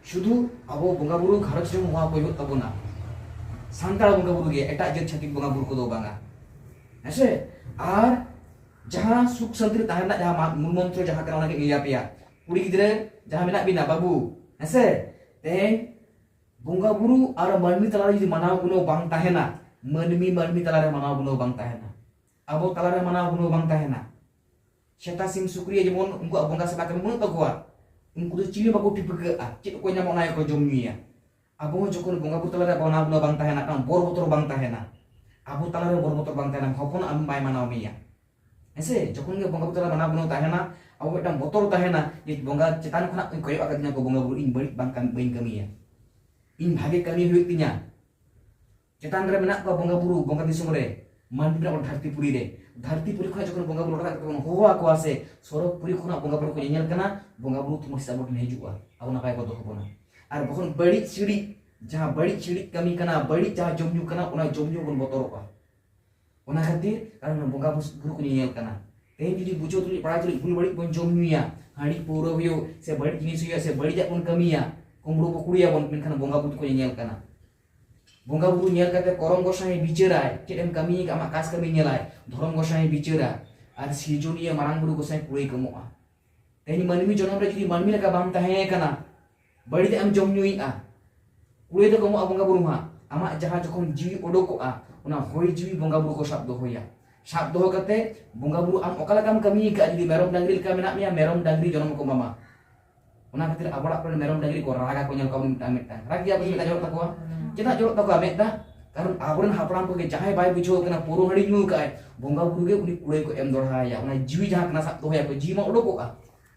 ᱥᱩᱫᱷᱩ ᱟᱵᱚ ᱵᱚᱸᱜᱟ ᱵᱩᱨᱩ ᱜᱷᱟᱨᱚᱸᱡᱽ ᱨᱮ ᱦᱚᱦᱚ ᱟᱠᱚ ᱦᱩᱭᱩᱜ ᱛᱟᱵᱚᱱᱟ᱾ ᱥᱟᱱᱛᱟᱲ ᱵᱚᱸᱜᱟ ᱵᱩᱨᱩ ᱜᱮ, ᱮᱴᱟᱜ ᱡᱟᱹᱛ ᱪᱷᱟᱹᱛᱤᱠ ᱵᱚᱸᱜᱟ ᱵᱩᱨᱩ ᱠᱚᱫᱚ ᱵᱟᱝᱟ᱾ ᱦᱮᱸᱥᱮ? ᱟᱨ ᱡᱟᱦᱟᱸ ᱥᱩᱠ ᱥᱟᱱᱛᱤ ᱨᱮ ᱛᱟᱦᱮᱸ ᱨᱮᱱᱟᱜ ᱡᱟᱦᱟᱸ ᱢᱟ-, ᱢᱩᱞ ᱢᱚᱱᱛᱨᱚ ᱡᱟᱦᱟᱸ ᱠᱟᱱᱟ, ᱚᱱᱟᱜᱮ ᱞᱟᱹᱭ ᱟᱯᱮᱭᱟ᱾ ᱠᱩᱲᱤ ᱜᱤᱫᱽᱨᱟᱹ ᱡᱟᱦᱟᱸ ᱢᱮᱱᱟᱜ ᱵᱤᱱᱟ ᱵᱟᱹᱵᱩ, ᱦᱮᱸᱥᱮ? ᱛᱮᱦᱮᱧ ᱵᱚᱸᱜᱟ ᱵᱩᱨᱩ ᱟᱨ ᱢᱟᱹᱱᱢᱤ ᱛᱟᱞᱟᱨᱮ ᱡᱩᱫᱤ ᱢᱟᱱᱟᱣ ᱜᱩᱱᱟᱹᱣ ᱵᱟᱝ ᱛᱟᱦᱮᱱᱟ, ᱢᱟᱹᱱᱢᱤ ᱢᱟᱹᱱᱢᱤ ᱛᱟᱞᱟᱨᱮ ᱢᱟᱱᱟᱣ ᱜᱩᱱᱟᱹᱣ ᱵᱟᱝ ᱛᱟᱦᱮᱱᱟ, ᱟᱵᱚ ᱛᱟᱞᱟᱨᱮ ᱢᱟᱱᱟᱣ ᱜᱩᱱᱟᱹᱣ ᱵᱟᱝ ᱛᱟᱦᱮᱱᱟ, ᱥᱮᱛᱟ ᱥᱤᱢ ᱥᱩᱠᱨᱤ ᱡᱮᱢᱚᱱ ᱩᱱᱠᱩᱣᱟᱜ ᱵᱚᱸᱜᱟ ᱥᱮᱵᱟ ᱠᱟᱹᱢᱤ ᱵᱟᱹᱱᱩᱜ ᱛᱟᱠᱚᱣᱟ, ᱩᱱᱠᱩ ᱫᱚ ᱪᱤᱞᱤ ᱵᱟᱠᱚ ᱴᱷᱤᱯᱟᱹᱠᱟᱹᱜᱼᱟ, ᱪᱮᱫ ᱠᱚ ᱧᱟᱢᱟ ᱚᱱᱟ ᱜᱮᱠᱚ ᱡᱚᱢ ᱧᱩᱭᱟ᱾ ᱟᱵᱚ ᱦᱚᱸ ᱡᱚᱠᱷᱚᱱ ᱵᱚᱸᱜᱟ ᱵᱩᱨᱩ ᱛᱟᱞᱟᱨᱮ ᱢᱟᱱᱟᱣ ᱜᱩᱱᱟᱹᱣ ᱵᱟᱝ ᱛᱟᱦᱮᱱᱟ, ᱢᱤᱫᱴᱟᱝ ᱵᱚᱨ ᱵᱚᱛᱚᱨ ᱵᱟᱝ ᱛᱟᱦᱮᱱᱟ, ᱟᱵᱚ ᱛᱟᱞᱟᱨᱮ ᱵᱚᱨ ᱵᱚᱛᱚᱨ ᱵᱟᱝ ᱛᱟᱦᱮᱱᱟ, ᱦᱚᱯᱚᱱ ᱟᱢ ᱵᱟᱭ ᱢᱟᱱᱟᱣ ᱢᱮᱭᱟ᱾ ᱦᱮᱸᱥᱮ? ᱡᱚᱠᱷᱚᱱ ᱜᱮ ᱵᱚᱸᱜᱟ ᱵᱩᱨᱩ ᱛᱟᱞᱟᱨᱮ ᱢᱟᱱᱟᱣ ᱜᱩᱱᱟᱹᱣ ᱛᱟᱦᱮᱱᱟ, ᱟᱵᱚ ᱢᱤᱫᱴᱟᱝ ᱵᱚᱛᱚᱨ ᱛᱟᱦᱮᱱᱟ ᱡᱮ ᱵᱚᱸᱜᱟ ᱪᱮᱛᱟᱱ ᱠᱷᱚᱱᱟᱜ ᱠᱚ ᱠᱚᱭᱚᱜ ᱟᱠᱟᱫᱤᱧᱟ ᱠᱚ, ᱵᱚᱸᱜᱟ ᱵᱩᱨᱩ ᱤᱧ ᱵᱟᱹᱲᱤᱡ ᱵᱟᱝ ᱠᱟᱹᱢᱤ, ᱵᱟᱹᱧ ᱠᱟᱹᱢᱤᱭᱟ, ᱤᱧ ᱵᱷᱟᱜᱮ ᱠᱟᱹᱢᱤ ᱦᱩᱭᱩᱜ ᱛᱤᱧᱟ᱾ ᱪᱮᱛᱟᱱ ᱨᱮ ᱢᱮᱱᱟᱜ ᱠᱚᱣᱟ ᱵᱚᱸᱜᱟ ᱵᱩᱨᱩ, ᱵᱚᱸᱜᱟ ᱫᱤᱥᱚᱢ ᱨᱮ, ᱢᱟᱹᱱᱢᱤ ᱢᱮᱱᱟᱜ ᱵᱚᱱᱟ ᱫᱷᱟᱹᱨᱛᱤ ᱯᱩᱨᱤ ᱨᱮ᱾ ᱫᱷᱟᱹᱨᱛᱤ ᱯᱩᱨᱤ ᱠᱷᱚᱱᱟᱜ ᱡᱚᱠᱷᱚᱱ ᱵᱚᱸᱜᱟ ᱵᱩᱨᱩ ᱨᱟᱠᱟᱵ ᱠᱟᱛᱮ ᱵᱚᱱ ᱦᱚᱦᱚ ᱟᱠᱚᱣᱟ ᱥᱮ, ᱥᱚᱨᱚᱜᱽ ᱯᱩᱨᱤ ᱠᱷᱚᱱᱟᱜ ᱵᱚᱸᱜᱟ ᱵᱩᱨᱩ ᱠᱚ ᱧᱮᱧᱮᱞ ᱠᱟᱱᱟ, ᱵᱚᱸᱜᱟ ᱵᱩᱨᱩ ᱛᱷᱩᱢᱟᱹ ᱥᱮ ᱟᱵᱚ ᱴᱷᱮᱱ ᱦᱤᱡᱩᱜᱼᱟ, ᱟᱵᱚ ᱱᱟᱯᱟᱭ ᱠᱚ ᱫᱚᱦᱚ ᱵᱚᱱᱟ᱾ ᱟᱨ ᱡᱚᱠᱷᱚᱱ ᱵᱟᱹᱲᱤᱡ ᱥᱤᱲᱤᱡ, ᱡᱟᱦᱟᱸ ᱵᱟᱹᱲᱤᱡ ᱥᱤᱲᱤᱡ ᱠᱟᱹᱢᱤ ᱠᱟᱱᱟ, ᱵᱟᱹᱲᱤᱡ ᱡᱟᱦᱟᱸ ᱡᱚᱢ ᱧᱩ ᱠᱟᱱᱟ, ᱚᱱᱟ ᱡᱚᱢ ᱧᱩ ᱵᱚᱱ ᱵᱚᱛᱚᱨᱚᱜᱼᱟ᱾ ᱚᱱᱟ ᱠᱷᱟᱹᱛᱤᱨ ᱠᱟᱨᱚᱱ ᱵᱚᱸᱜᱟ ᱵᱩᱨᱩ ᱠᱚ ᱧᱮᱧᱮᱞ ᱠᱟᱱᱟ᱾ ᱛᱮᱦᱮᱧ ᱡᱩᱫᱤ ᱵᱩᱡᱷᱟᱹᱣ ᱛᱩᱞᱩᱡ, ᱵᱟᱲᱟᱭ ᱛᱩᱞᱩᱡ ᱵᱷᱩᱞ ᱵᱟᱹᱲᱤᱡ ᱵᱚᱱ ᱡᱚᱢ ᱧᱩᱭᱟ, ᱦᱟᱺᱰᱤ ᱯᱟᱹᱣᱨᱟᱹ ᱦᱩᱭᱩᱜ ᱥᱮ ᱵᱟᱹᱲᱤᱡ ᱡᱤᱱᱤᱥ ᱦᱩᱭᱩᱜᱼᱟ, ᱥᱮ ᱵᱟᱹᱲᱤᱡᱟᱜ ᱵᱚᱱ ᱠᱟᱹᱢᱤᱭᱟ, ᱠᱩᱢᱵᱽᱲᱩ ᱵᱚ ᱠᱩᱲᱤᱭᱟᱵᱚᱱ, ᱢᱮᱱᱠᱷᱟᱱ ᱵᱚᱸᱜᱟ ᱵᱩᱨᱩ ᱠᱚ ᱧᱮᱧᱮᱞ ᱠᱟᱱᱟ᱾ ᱵᱚᱸᱜᱟ ᱵᱩᱨᱩ ᱧᱮᱞ ᱠᱟᱛᱮ ᱠᱚᱨᱚᱢ ᱜᱚᱸᱥᱟᱭ ᱵᱤᱪᱟᱹᱨᱟᱭ, ᱪᱮᱫ ᱮᱢ ᱠᱟᱹᱢᱤ ᱟᱠᱟᱫ, ᱟᱢᱟᱜ ᱠᱟᱡᱽ ᱠᱟᱹᱢᱤ ᱧᱮᱞᱟᱭ, ᱫᱷᱚᱨᱚᱢ ᱜᱚᱸᱥᱟᱭ ᱵᱤᱪᱟᱹᱨᱟ᱾ ᱟᱨ ᱥᱤᱨᱡᱚᱱᱤᱭᱟᱹ ᱢᱟᱨᱟᱝ ᱵᱩᱨᱩ ᱜᱚᱸᱥᱟᱭ ᱠᱩᱲᱟᱹᱭ ᱠᱚ ᱮᱢᱚᱜᱼᱟ᱾ ᱛᱮᱦᱮᱧ ᱢᱟᱹᱱᱢᱤ ᱡᱚᱱᱚᱢ ᱨᱮ ᱡᱩᱫᱤ ᱢᱟᱹᱱᱢᱤ ᱞᱮᱠᱟ ᱵᱟᱢ ᱛᱟᱦᱮᱸ ᱠᱟᱱᱟ, ᱵᱟᱹᱲᱤᱡᱟᱜ ᱮᱢ ᱡᱚᱢ ᱧᱩᱭᱮᱫᱼᱟ, ᱠᱩᱲᱟᱹᱭ ᱫᱚᱠᱚ ᱮᱢᱚᱜᱼᱟ ᱵᱚᱸᱜᱟ ᱵᱩᱨᱩ ᱢᱟ᱾ ᱟᱢᱟᱜ ᱡᱟᱦᱟᱸ ᱡᱚᱠᱷᱚᱱ ᱡᱤᱣᱤ ᱚᱰᱚᱠᱚᱜᱼᱟ, ᱚᱱᱟ ᱦᱚᱭ ᱡᱤᱣᱤ ᱵᱚᱸᱜᱟ ᱵᱩᱨᱩ ᱠᱚ ᱥᱟᱵ ᱫᱚᱦᱚᱭᱟ᱾ ᱥᱟᱵ ᱫᱚᱦᱚ ᱠᱟᱛᱮ ᱵᱚᱸᱜᱟ ᱵᱩᱨᱩ ᱟᱢ ᱚᱠᱟ ᱞᱮᱠᱟᱢ ᱠᱟᱹᱢᱤ ᱟᱠᱟᱫᱼᱟ, ᱡᱩᱫᱤ ᱢᱮᱨᱚᱢ ᱰᱟᱝᱨᱤ ᱞᱮᱠᱟ ᱢᱮᱱᱟᱜ ᱢᱮᱭᱟ, ᱢᱮᱨᱚᱢ ᱰᱟᱝᱨᱤ ᱡᱚᱱᱚᱢ ᱠᱚ ᱮᱢᱟᱢᱟ᱾ ᱚᱱᱟ ᱠᱷᱟᱹᱛᱤᱨ ᱟᱵᱚ ᱚᱲᱟᱜ ᱠᱚᱨᱮ ᱢᱮᱨᱚᱢ ᱰᱟᱝᱨᱤ ᱠᱚ ᱨᱟᱜᱟ ᱠᱚ, ᱧᱮᱞ ᱠᱚᱣᱟ ᱵᱚᱱ ᱢᱤᱫᱴᱟᱝ ᱢᱤᱫᱴᱟᱝ᱾ ᱨᱟᱜ ᱜᱮᱭᱟ ᱠᱚ, ᱪᱮᱫᱟᱜ ᱡᱚᱨᱚᱜ ᱛᱟᱠᱚᱣᱟ? ᱪᱮᱫᱟᱜ ᱡᱚᱨᱚᱜ ᱛᱟᱠᱚᱣᱟ ᱢᱮᱫ ᱫᱟᱜ? ᱠᱟᱨᱚᱱ ᱟᱵᱚᱨᱮᱱ ᱦᱟᱯᱲᱟᱢ ᱠᱚᱜᱮ ᱡᱟᱦᱟᱸᱭ ᱵᱟᱭ ᱵᱩᱡᱷᱟᱹᱣ ᱠᱟᱱᱟ, ᱯᱟᱹᱣᱨᱟᱹ ᱦᱟᱺᱰᱤ ᱧᱩ ᱠᱟᱜᱼᱟᱭ, ᱵᱚᱸᱜᱟ ᱵᱩᱨᱩ ᱜᱮ ᱩᱱᱤ ᱠᱩᱲᱟᱹᱭ ᱠᱚ ᱮᱢ ᱫᱚᱲᱦᱟᱭᱟ᱾ ᱚᱱᱟ ᱡᱤᱣᱤ ᱡᱟᱦᱟᱸ ᱠᱟᱱᱟ ᱥᱟᱵ ᱫᱚᱦᱚᱭᱟᱠᱚ, ᱡᱤᱣᱤ ᱢᱟ ᱚᱰᱚᱠᱚᱜᱼᱟ᱾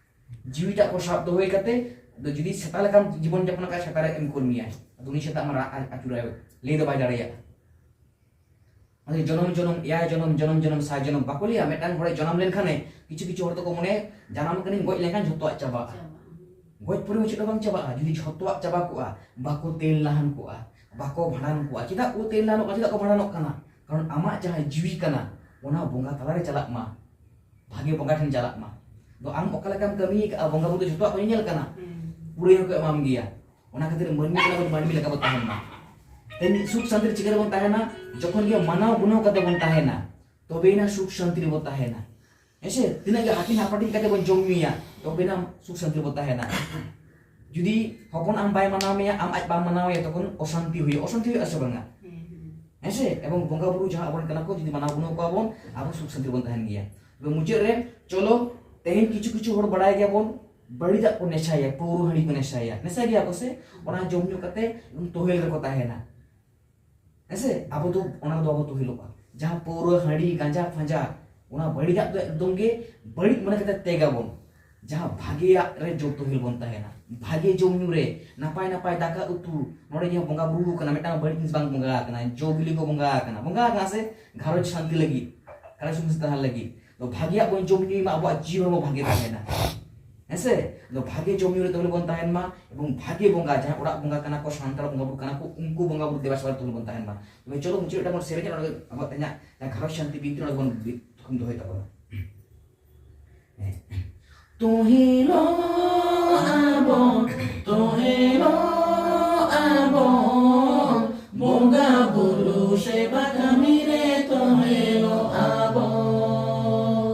ᱡᱤᱣᱤᱴᱟᱜ ᱠᱚ ᱥᱟᱵ ᱫᱚᱦᱚᱭ ᱠᱟᱛᱮ, ᱟᱫᱚ ᱡᱩᱫᱤ ᱥᱮᱛᱟ ᱞᱮᱠᱟᱢ ᱡᱤᱵᱚᱱ ᱡᱟᱯᱚᱱ ᱠᱷᱟᱡ, ᱥᱮᱛᱟ ᱨᱮ ᱮᱢ ᱠᱚᱨᱢᱤᱭᱟᱭ᱾ ᱟᱫᱚ ᱩᱱᱤ ᱥᱮᱛᱟ ᱢᱟ ᱨᱟᱜ ᱟᱹᱪᱩᱨᱟᱭ, ᱞᱟᱹᱭ ᱫᱚ ᱵᱟᱭ ᱫᱟᱲᱮᱭᱟᱜᱼᱟ᱾ ᱟᱫᱚ ᱡᱚᱱᱚᱢ ᱡᱚᱱᱚᱢ, ᱮᱭᱟᱭ ᱡᱚᱱᱚᱢ, ᱡᱚᱱᱚᱢ ᱡᱚᱱᱚᱢ, ᱥᱟᱭ ᱡᱚᱱᱚᱢ ᱵᱟᱠᱚ ᱞᱟᱹᱭᱟ? ᱢᱤᱫᱴᱟᱝ ᱦᱚᱲᱮ ᱡᱚᱱᱚᱢ ᱞᱮᱱᱠᱷᱟᱱᱮ, ᱠᱤᱪᱷᱩ ᱠᱤᱪᱷᱩ ᱦᱚᱲ ᱫᱚᱠᱚ ᱢᱚᱱᱮᱭᱟ, ᱡᱟᱱᱟᱢ ᱠᱟᱹᱱᱟᱹᱧ, ᱜᱚᱡ ᱞᱮᱱᱠᱷᱟᱱ ᱡᱷᱚᱛᱚᱣᱟᱜ ᱪᱟᱵᱟᱜᱼᱟ᱾ ᱪᱟᱵᱟᱜᱼᱟ᱾ ᱜᱚᱡ ᱯᱚᱨᱮ ᱦᱚᱸ ᱪᱮᱫ ᱦᱚᱸ ᱵᱟᱝ ᱪᱟᱵᱟᱜᱼᱟ᱾ ᱡᱩᱫᱤ ᱡᱷᱚᱛᱚᱣᱟᱜ ᱪᱟᱵᱟ ᱠᱚᱜᱼᱟ, ᱵᱟᱠᱚ ᱛᱮᱞ ᱞᱟᱦᱟᱱ ᱠᱚᱜᱼᱟ, ᱵᱟᱠᱚ ᱵᱷᱟᱸᱰᱟᱱ ᱠᱚᱜᱼᱟ᱾ ᱪᱮᱫᱟᱜ ᱠᱚ ᱛᱮᱞ ᱞᱟᱦᱟᱱᱚᱜ ᱠᱟᱱᱟ? ᱪᱮᱫᱟᱜ ᱠᱚ ᱵᱷᱟᱸᱰᱟᱱᱚᱜ ᱠᱟᱱᱟ? ᱠᱟᱨᱚᱱ ᱟᱢᱟᱜ ᱡᱟᱦᱟᱸ ᱡᱤᱣᱤ ᱠᱟᱱᱟ, ᱚᱱᱟ ᱵᱚᱸᱜᱟ ᱛᱟᱞᱟᱨᱮ ᱪᱟᱞᱟᱜ ᱢᱟ, ᱵᱷᱟᱜᱮ ᱵᱚᱸᱜᱟ ᱴᱷᱮᱱ ᱪᱟᱞᱟᱜ ᱢᱟ᱾ ᱟᱫᱚ ᱟᱢ ᱚᱠᱟ ᱞᱮᱠᱟᱢ ᱠᱟᱹᱢᱤ ᱟᱠᱟᱫᱼᱟ, ᱵᱚᱸᱜᱟ ᱵᱩᱨᱩ ᱫᱚ ᱡᱷᱚᱛᱚᱣᱟᱜ ᱠᱚ ᱧᱮᱧᱮᱞ ᱠᱟᱱᱟ, ᱦᱩᱸ᱾ ᱠᱩᱲᱟᱹᱭ ᱦᱚᱸᱠᱚ ᱮᱢᱟᱢ ᱜᱮᱭᱟ᱾ ᱚᱱᱟ ᱠᱷᱟᱹᱛᱤᱨ ᱢᱟᱹᱱᱢᱤ ᱠᱟᱱᱟ ᱵᱚᱱ, ᱢᱟᱹᱱᱢᱤ ᱞᱮᱠᱟ ᱵᱚ ᱛᱟᱦᱮᱱ ᱢᱟ᱾ ᱛᱮᱦᱮᱧ ᱥᱩᱠ ᱥᱟᱱᱛᱤ ᱨᱮ ᱪᱤᱠᱟᱹ ᱨᱮᱵᱚᱱ ᱛᱟᱦᱮᱱᱟ? ᱡᱚᱠᱷᱚᱱ ᱜᱮ ᱢᱟᱱᱟᱣ ᱜᱩᱱᱟᱹᱣ ᱠᱟᱛᱮ ᱵᱚᱱ ᱛᱟᱦᱮᱱᱟ, ᱛᱚᱵᱮᱭᱮᱱᱟ ᱥᱩᱠ ᱥᱟᱱᱛᱤ ᱨᱮᱵᱚ ᱛᱟᱦᱮᱱᱟ᱾ ᱦᱮᱸᱥᱮ? ᱛᱤᱱᱟᱹᱜ ᱜᱮ ᱦᱟᱹᱴᱤᱧ ᱦᱟᱯᱟᱴᱤᱧ ᱠᱟᱛᱮ ᱵᱚᱱ ᱡᱚᱢ ᱧᱩᱭᱟ, ᱛᱚᱵᱮᱱᱟ ᱥᱩᱠ ᱥᱟᱱᱛᱤ ᱨᱮᱵᱚ ᱛᱟᱦᱮᱱᱟ᱾ ᱡᱩᱫᱤ ᱦᱚᱯᱚᱱ ᱟᱢ ᱵᱟᱭ ᱢᱟᱱᱟᱣ ᱢᱮᱭᱟ, ᱟᱢ ᱟᱡ ᱵᱟᱢ ᱢᱟᱱᱟᱣ ᱮᱭᱟ, ᱛᱚᱠᱷᱚᱱ ᱚᱥᱟᱱᱛᱤ ᱦᱩᱭᱩᱜᱼᱟ᱾ ᱚᱥᱟᱱᱛᱤ ᱦᱩᱭᱩᱜᱼᱟ ᱥᱮ ᱵᱟᱝᱟ? ᱦᱮᱸ, ᱦᱮᱸ᱾ ᱦᱮᱸᱥᱮ? ᱮᱵᱚᱝ ᱵᱚᱸᱜᱟ ᱵᱩᱨᱩ ᱡᱟᱦᱟᱸ ᱟᱵᱚᱨᱮᱱ ᱠᱟᱱᱟ ᱠᱚ, ᱡᱩᱫᱤ ᱢᱟᱱᱟᱣ ᱜᱩᱱᱟᱹᱣ ᱠᱚᱣᱟ ᱵᱚᱱ, ᱟᱵᱚ ᱥᱩᱠ ᱥᱟᱱᱛᱤ ᱨᱮᱵᱚᱱ ᱛᱟᱦᱮᱱ ᱜᱮᱭᱟ᱾ ᱛᱚᱵᱮ ᱢᱩᱪᱟᱹᱫ ᱨᱮ, ᱪᱚᱞᱚ, ᱛᱮᱦᱮᱧ ᱠᱤᱪᱷᱩ ᱠᱤᱪᱷᱩ ᱦᱚᱲ ᱵᱟᱲᱟᱭ ᱜᱮᱭᱟᱵᱚᱱ, ᱵᱟᱹᱲᱤᱡᱟᱜ ᱠᱚ ᱱᱮᱥᱟᱭᱟ, ᱯᱟᱹᱣᱨᱟᱹ ᱦᱟᱺᱰᱤ ᱠᱚ ᱱᱮᱥᱟᱭᱟ᱾ ᱱᱮᱥᱟ ᱜᱮᱭᱟ ᱠᱚ ᱥᱮ? ᱚᱱᱟ ᱡᱚᱢ ᱧᱩ ᱠᱟᱛᱮ ᱛᱳᱦᱮᱞ ᱨᱮᱠᱚ ᱛᱟᱦᱮᱱᱟ᱾ ᱦᱮᱸᱥᱮ? ᱟᱵᱚ ᱫᱚ ᱚᱱᱟ ᱨᱮᱫᱚ ᱵᱟᱵᱚ ᱛᱳᱦᱮᱞᱚᱜᱼᱟ᱾ ᱡᱟᱦᱟᱸ ᱯᱟᱹᱣᱨᱟᱹ, ᱦᱟᱺᱰᱤ, ᱜᱟᱸᱡᱟ, ᱯᱷᱟᱸᱡᱟ, ᱚᱱᱟ ᱵᱟᱹᱲᱤᱡᱟᱜ ᱫᱚ ᱮᱠᱫᱚᱢ ᱜᱮ ᱵᱟᱹᱲᱤᱡ ᱢᱚᱱᱮ ᱠᱟᱛᱮ ᱛᱮᱜᱟᱵᱚᱱ᱾ ᱡᱟᱦᱟᱸ ᱵᱷᱟᱜᱮᱭᱟᱜ ᱨᱮ ᱡᱚᱛᱚ ᱛᱳᱦᱮᱞ ᱵᱚᱱ ᱛᱟᱦᱮᱱᱟ᱾ ᱵᱷᱟᱜᱮ ᱡᱚᱢ ᱧᱩ ᱨᱮ, ᱱᱟᱯᱟᱭ ᱱᱟᱯᱟᱭ ᱫᱟᱠᱟ ᱩᱛᱩ, ᱱᱚᱰᱮ ᱡᱟᱦᱟᱸ ᱵᱚᱸᱜᱟ ᱵᱩᱨᱩ ᱠᱟᱱᱟ, ᱢᱤᱫᱴᱟᱝ ᱵᱟᱹᱲᱤᱡ ᱡᱤᱱᱤᱥ ᱵᱟᱝ ᱵᱚᱸᱜᱟ ᱟᱠᱟᱱᱟ, ᱡᱚ ᱵᱤᱞᱤ ᱠᱚ ᱵᱚᱸᱜᱟ ᱟᱠᱟᱱᱟ, ᱵᱚᱸᱜᱟ ᱟᱠᱟᱱᱟ ᱥᱮ? ᱜᱷᱟᱨᱚᱸᱡᱽ ᱥᱟᱱᱛᱤ ᱞᱟᱹᱜᱤᱫ, ᱜᱷᱟᱨᱚᱸᱡᱽ ᱥᱩᱠ ᱛᱟᱦᱮᱱ ᱞᱟᱹᱜᱤᱫ᱾ ᱛᱚ ᱵᱷᱟᱜᱮᱭᱟᱜ ᱵᱚᱱ ᱡᱚᱢ ᱧᱩᱭ ᱢᱟ, ᱟᱵᱚᱣᱟᱜ ᱡᱤᱣᱤ ᱦᱚᱲᱢᱚ ᱵᱷᱟᱜᱮ ᱛᱟᱦᱮᱱᱟ᱾ ᱦᱮᱸᱥᱮ? ᱟᱫᱚ ᱵᱷᱟᱜᱮ ᱡᱚᱢ ᱧᱩ ᱨᱮ ᱛᱟᱦᱚᱞᱮ ᱵᱚᱱ ᱛᱟᱦᱮᱱ ᱢᱟ, ᱮᱵᱚᱝ ᱵᱷᱟᱜᱮ ᱵᱚᱸᱜᱟ, ᱡᱟᱦᱟᱸ ᱚᱲᱟᱜ ᱵᱚᱸᱜᱟ ᱠᱟᱱᱟ ᱠᱚ, ᱥᱟᱱᱛᱟᱲ ᱵᱚᱸᱜᱟ ᱵᱩᱨᱩ ᱠᱟᱱᱟ ᱠᱚ, ᱩᱱᱠᱩ ᱵᱚᱸᱜᱟ ᱵᱩᱨᱩ ᱫᱮᱵᱟ ᱥᱮᱵᱟ ᱨᱮ ᱛᱟᱦᱚᱞᱮ ᱵᱚᱱ ᱛᱟᱦᱮᱱ ᱢᱟ᱾ ᱛᱚᱵᱮ ᱪᱚᱞᱚ ᱢᱩᱪᱟᱹᱫ ᱨᱮ ᱢᱤᱫᱴᱟᱝ ᱵᱚᱱ ᱥᱮᱨᱮᱧᱟ, ᱚᱱᱟ ᱜᱮ ᱟᱵᱚᱣᱟᱜ ᱛᱮᱦᱮᱧᱟᱜ ᱡᱟᱦᱟᱸ ᱜᱷᱟᱨᱚᱸᱡᱽ ᱥᱟᱱᱛᱤ ᱵᱤᱱᱛᱤ, ᱚᱱᱟ ᱜᱮᱵᱚᱱ ᱵᱤ-, ᱛᱷᱩᱠᱩᱢ ᱫᱚᱦᱚᱭ ᱛᱟᱵᱚᱱᱟ᱾ ᱦᱮᱸ᱾ ᱛᱩᱦᱤᱞᱚ ᱟᱵᱚᱱ, ᱛᱩᱦᱤᱞᱚ ᱟᱵᱚᱱ, ᱵᱚᱸᱜᱟ ᱵᱩᱨᱩ ᱥᱮᱵᱟ ᱠᱟᱹᱢᱤ ᱨᱮ ᱛᱩᱦᱤᱞᱚ ᱟᱵᱚᱱ᱾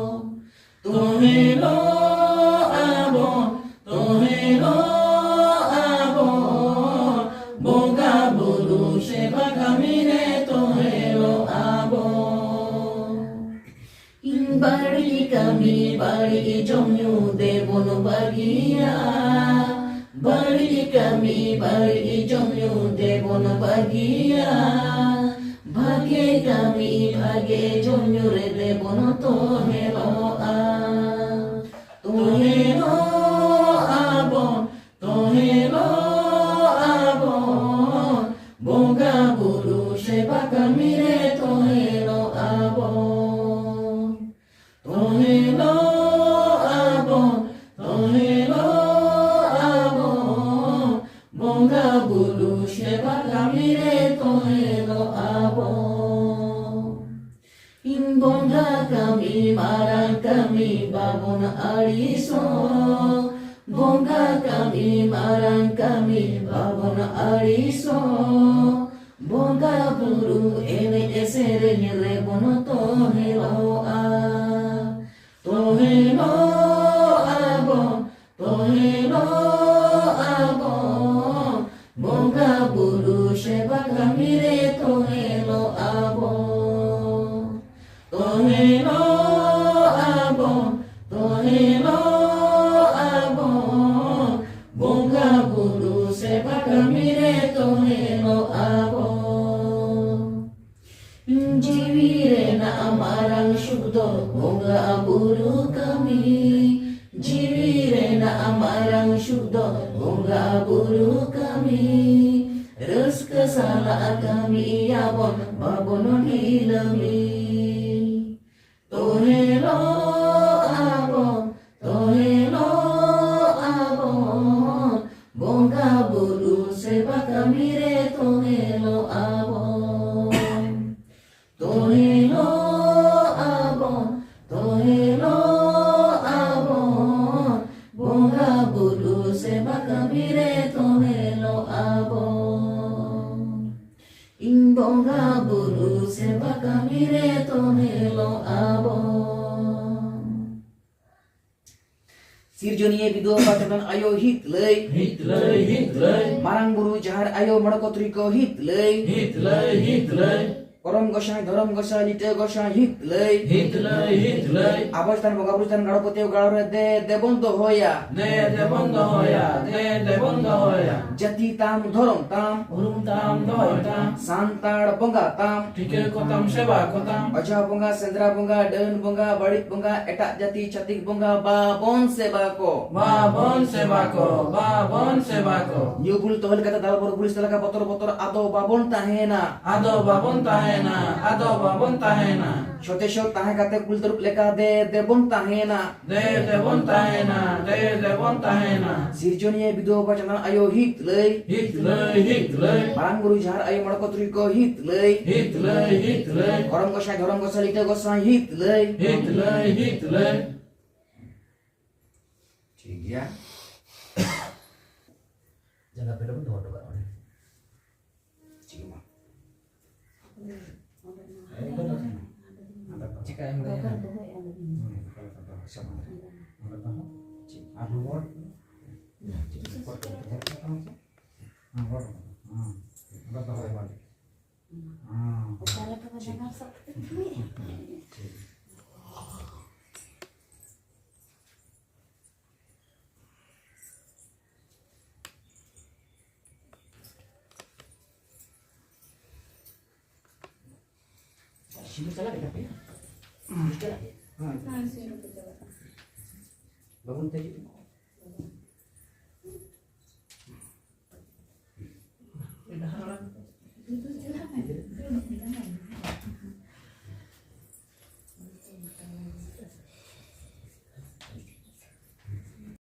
ᱵᱟᱹᱲᱤᱡ ᱡᱚᱢ ᱧᱩ ᱫᱮᱵᱚᱱ ᱵᱟᱹᱜᱤᱭᱟ᱾ ᱵᱟᱹᱲᱤᱡ ᱠᱟᱹᱢᱤ ᱵᱟᱹᱲᱤᱡ ᱡᱚᱢ ᱧᱩ ᱫᱮᱵᱚᱱ ᱵᱟᱹᱜᱤᱭᱟ᱾ ᱵᱷᱟᱜᱮ ᱠᱟᱹᱢᱤ ᱵᱷᱟᱜᱮ ᱡᱚᱢ ᱧᱩ ᱨᱮ ᱫᱮᱵᱚᱱ ᱛᱚᱦᱮᱞᱚᱜᱼᱟ᱾ ᱛᱚᱦᱮᱞᱚᱜ ᱟᱵᱚᱱ, ᱛᱚᱦᱮᱞᱚᱜ ᱟᱵᱚᱱ, ᱵᱚᱸᱜᱟ ᱵᱩᱨᱩ ᱥᱮᱵᱟ ᱠᱟᱹᱢᱤ ᱨᱮ ᱛᱚᱦᱮᱞᱚᱜ ᱟᱵᱚᱱ᱾ ᱛᱚᱦᱮᱞᱚᱜ ᱟᱵᱚᱱ, ᱛᱚᱦᱮᱞᱚᱜ ᱟᱵᱚᱱ, ᱵᱚᱸᱜᱟ ᱵᱩᱨᱩ ᱥᱮᱵᱟ ᱠᱟᱹᱢᱤ ᱨᱮ ᱛᱚᱦᱮᱞᱚᱜ ᱟᱵᱚᱱ᱾ ᱤᱧ ᱵᱚᱸᱜᱟ ᱠᱟᱹᱢᱤ ᱢᱟᱨᱟᱝ ᱠᱟᱹᱢᱤ ᱵᱟᱵᱚᱱ ᱟᱹᱲᱤᱥᱚᱜ᱾ ᱵᱚᱸᱜᱟ ᱠᱟᱹᱢᱤ ᱢᱟᱨᱟᱝ ᱠᱟᱹᱢᱤ ᱵᱟᱵᱚᱱ ᱟᱹᱲᱤᱥᱚᱜ᱾ ᱵᱚᱸᱜᱟ ᱵᱩᱨᱩ ᱮᱱᱮᱡ ᱥᱮᱨᱮᱧ ᱨᱮᱵᱚᱱ ᱛᱚᱦᱮᱞᱚᱜᱼᱟ᱾ ᱛᱚᱦᱮᱞᱚᱜ ᱟᱵᱚᱱ, ᱛᱚᱦᱮᱞᱚᱜ ᱟᱵᱚᱱ, ᱵᱚᱸᱜᱟ ᱵᱩᱨᱩ ᱥᱮᱵᱟ ᱠᱟᱹᱢᱤ ᱨᱮ ᱛᱚᱦᱮᱞᱚᱜ ᱟᱵᱚᱱ᱾ ᱛᱚᱦᱮᱞᱚᱜ ᱟᱵᱚᱱ, ᱛᱚᱦᱮᱞᱚᱜ ᱟᱵᱚᱱ, ᱵᱚᱸᱜᱟ ᱵᱩᱨᱩ ᱥᱮᱵᱟ ᱠᱟᱹᱢᱤ ᱨᱮ ᱛᱚᱦᱮᱞᱚᱜ ᱟᱵᱚᱱ᱾ ᱡᱤᱣᱤ ᱨᱮᱱᱟᱜ ᱢᱟᱨᱟᱝ ᱥᱩᱠ ᱫᱚ ᱵᱚᱸᱜᱟ ᱵᱩᱨᱩ ᱠᱟᱹᱢᱤ᱾ ᱡᱤᱣᱤ ᱨᱮᱱᱟᱜ ᱢᱟᱨᱟᱝ ᱥᱩᱠ ᱫᱚ ᱵᱚᱸᱜᱟ ᱵᱩᱨᱩ ᱠᱟᱹᱢᱤ᱾ ᱨᱟᱹᱥᱠᱟᱹ ᱥᱟᱞᱟᱜ ᱠᱟᱹᱢᱤᱭᱟᱵᱚᱱ ᱵᱟᱵᱚᱱ ᱰᱷᱤᱞᱟᱹᱢᱤ᱾ ᱛᱚᱦᱮᱞᱚᱜ ᱟᱵᱚᱱ, ᱛᱚᱦᱮᱞᱚᱜ ᱟᱵᱚᱱ, ᱵᱚᱸᱜᱟ ᱵᱩᱨᱩ ᱥᱮᱵᱟ ᱠᱟᱹᱢᱤ ᱨᱮ ᱛᱚᱦᱮᱞᱚᱜ ᱟᱵᱚᱱ᱾ ᱛᱚᱦᱮᱞᱚᱜ ᱟᱵᱚᱱ, ᱛᱚᱦᱮᱞᱚᱜ ᱟᱵᱚᱱ, ᱵᱚᱸᱜᱟ ᱵᱩᱨᱩ ᱥᱮᱵᱟ ᱠᱟᱹᱢᱤ ᱨᱮ ᱛᱚᱦᱮᱞᱚᱜ ᱟᱵᱚᱱ᱾ ᱤᱧ ᱵᱚᱸᱜᱟ ᱵᱩᱨᱩ ᱥᱮᱵᱟ ᱠᱟᱹᱢᱤ ᱨᱮ ᱛᱚᱦᱮᱞᱚᱜ ᱟᱵᱚᱱ᱾ ᱥᱤᱨᱡᱚᱱᱤᱭᱟᱹ ᱵᱤᱫᱩ ᱟᱯᱟ ᱪᱟᱸᱫᱟᱱ ᱟᱭᱳ ᱦᱤᱛ ᱞᱟᱹᱭ᱾ ᱦᱤᱛ ᱞᱟᱹᱭ, ᱦᱤᱛ ᱞᱟᱹᱭ᱾ ᱢᱟᱨᱟᱝ ᱵᱩᱨᱩ ᱡᱟᱦᱮᱨ ᱟᱭᱳ ᱢᱚᱬᱮ ᱠᱚ ᱛᱩᱨᱩᱭ ᱠᱚ ᱦᱤᱛ ᱞᱟᱹᱭ᱾ ᱦᱤᱛ ᱞᱟᱹᱭ, ᱦᱤᱛ ᱞᱟᱹᱭ᱾ ᱠᱚᱨᱚᱢ ᱜᱚᱸᱥᱟᱭ, ᱫᱷᱚᱨᱚᱢ ᱜᱚᱸᱥᱟᱭ, ᱞᱤᱴᱟᱹ ᱜᱚᱸᱥᱟᱭ, ᱦᱤᱛ ᱞᱟᱹᱭ᱾ ᱦᱤᱛ ᱞᱟᱹᱭ, ᱦᱤᱛ ᱞᱟᱹᱭ᱾ ᱟᱵᱚ ᱪᱮᱛᱟᱱ ᱵᱚᱸᱜᱟ ᱵᱩᱨᱩ ᱪᱮᱛᱟᱱ ᱜᱟᱲᱚ ᱯᱟᱹᱛᱭᱟᱹᱣ ᱜᱟᱲᱚ ᱨᱮ ᱫᱮ ᱫᱮᱵᱚᱱ ᱫᱚᱦᱚᱭᱟ᱾ ᱫᱮ ᱫᱮᱵᱚᱱ ᱫᱚᱦᱚᱭᱟ, ᱫᱮ ᱫᱮᱵᱚᱱ ᱫᱚᱦᱚᱭᱟ᱾ ᱡᱟᱹᱛᱤ ᱛᱟᱢ, ᱫᱷᱚᱨᱚᱢ ᱛᱟᱢ, ᱩᱨᱩᱢ ᱛᱟᱢ, ᱫᱚᱦᱚᱭ ᱛᱟᱢ᱾ ᱥᱟᱱᱛᱟᱲ ᱵᱚᱸᱜᱟ ᱛᱟᱢ, ᱴᱷᱤᱠᱟᱹ ᱠᱚᱛᱟᱢ, ᱥᱮᱵᱟ ᱠᱚᱛᱟᱢ᱾ ᱚᱡᱷᱟ ᱵᱚᱸᱜᱟ, ᱥᱮᱸᱫᱽᱨᱟ ᱵᱚᱸᱜᱟ, ᱰᱟᱹᱱ ᱵᱚᱸᱜᱟ, ᱵᱟᱹᱲᱤᱡ ᱵᱚᱸᱜᱟ, ᱮᱴᱟᱜ ᱡᱟᱹᱛᱤ ᱪᱷᱟᱹᱛᱤᱠ ᱵᱚᱸᱜᱟ ᱵᱟᱵᱚᱱ ᱥᱮᱵᱟ ᱠᱚ᱾ ᱵᱟᱵᱚᱱ ᱥᱮᱵᱟ ᱠᱚ, ᱵᱟᱵᱚᱱ ᱥᱮᱵᱟ ᱠᱚ᱾ ᱧᱩ ᱵᱩᱞ ᱛᱚᱦᱮᱞ ᱠᱟᱛᱮ ᱫᱟᱞ ᱵᱚᱨ ᱯᱩᱞᱤᱥ ᱞᱮᱠᱟ ᱵᱚᱛᱚᱨ ᱵᱚᱛᱚᱨ ᱟᱫᱚ ᱵᱟᱵᱚᱱ ᱛᱟᱦᱮᱱᱟ᱾ ᱟᱫᱚ ᱵᱟᱵᱚᱱ ᱛᱟᱦᱮᱱᱟ, ᱟᱫᱚ ᱵᱟᱵᱚᱱ ᱛᱟᱦᱮᱱᱟ᱾ ᱥᱚᱪᱮᱥᱚᱨ ᱛᱟᱦᱮᱸ ᱠᱟᱛᱮ ᱠᱩᱞ ᱛᱟᱹᱨᱩᱵ ᱞᱮᱠᱟ ᱫᱮ ᱫᱮᱵᱚᱱ ᱛᱟᱦᱮᱱᱟ᱾ ᱫᱮ ᱫᱮᱵᱚᱱ ᱛᱟᱦᱮᱱᱟ, ᱫᱮ ᱫᱮᱵᱚᱱ ᱛᱟᱦᱮᱱᱟ᱾ ᱥᱤᱨᱡᱚᱱᱤᱭᱟᱹ ᱵᱤᱫᱩ ᱵᱟᱵᱟ ᱪᱟᱸᱫᱟᱱ ᱟᱭᱳ ᱦᱤᱛ ᱞᱟᱹᱭ᱾ ᱦᱤᱛ ᱞᱟᱹᱭ, ᱦᱤᱛ ᱞᱟᱹᱭ᱾ ᱢᱟᱨᱟᱝ ᱵᱩᱨᱩ ᱡᱟᱦᱮᱨ ᱟᱭᱳ ᱢᱚᱬᱮ ᱠᱚ ᱛᱩᱨᱩᱭ ᱠᱚ ᱦᱤᱛ ᱞᱟᱹᱭ᱾ ᱦᱤᱛ ᱞᱟᱹᱭ, ᱦᱤᱛ ᱞᱟᱹᱭ᱾ ᱠᱚᱨᱚᱢ ᱜᱚᱸᱥᱟᱭ, ᱫᱷᱚᱨᱚᱢ ᱜᱚᱸᱥᱟᱭ, ᱞᱤᱴᱟᱹ ᱜᱚᱸᱥᱟᱭ ᱦᱤᱛ ᱞᱟᱹᱭ᱾ ᱦᱤᱛ ᱞᱟᱹᱭ, ᱦᱤᱛ ᱞᱟᱹᱭ᱾ ᱴᱷᱤᱠ ᱜᱮᱭᱟ᱾ ᱡᱟᱸᱜᱟ ᱯᱮ ᱫᱚᱦᱚ ᱦᱚᱴᱚ ᱠᱟᱜ ᱚᱸᱰᱮ᱾ ᱪᱮᱫ ᱦᱚᱸ ᱵᱟᱝ᱾ ᱪᱤᱠᱟᱹ ᱮᱢ ᱞᱟᱹᱭᱟ? ᱦᱩᱸ, ᱚᱠᱟ ᱞᱮᱠᱟ ᱫᱚᱦᱚ ᱥᱟᱢᱟᱝ ᱨᱮ᱾ ᱚᱸᱰᱮ ᱫᱚᱦᱚ᱾ ᱪᱮᱫ? ᱟᱨ ᱨᱩᱣᱟᱹᱲ? ᱪᱮᱫ? ᱦᱮᱸ, ᱨᱩᱣᱟᱹᱲ᱾ ᱦᱮᱸ, ᱚᱸᱰᱮ ᱫᱚᱦᱚ ᱮᱢᱟᱱ ᱞᱮ᱾ ᱦᱮᱸ᱾ ᱚᱠᱟ ᱞᱮᱠᱟ ᱠᱚ ᱡᱟᱸᱜᱟ ᱥᱟᱵ ᱠᱟᱛᱮ ᱫᱩᱲᱩᱵ? ᱴᱷᱤᱠ᱾ ᱥᱤᱸᱫᱩᱨ ᱪᱟᱞᱟᱜ ᱜᱮ ᱛᱟᱯᱮᱭᱟ? ᱥᱤᱸᱫᱩᱨ ᱪᱟᱞᱟᱜ ᱜᱮ? ᱦᱮᱸ᱾ ᱦᱮᱸ, ᱥᱤᱸᱫᱩᱨ ᱠᱚ ᱪᱟᱞᱟᱜ ᱠᱟᱱᱟ᱾ ᱵᱟᱵᱚᱱ ᱛᱮᱡᱚᱜ᱾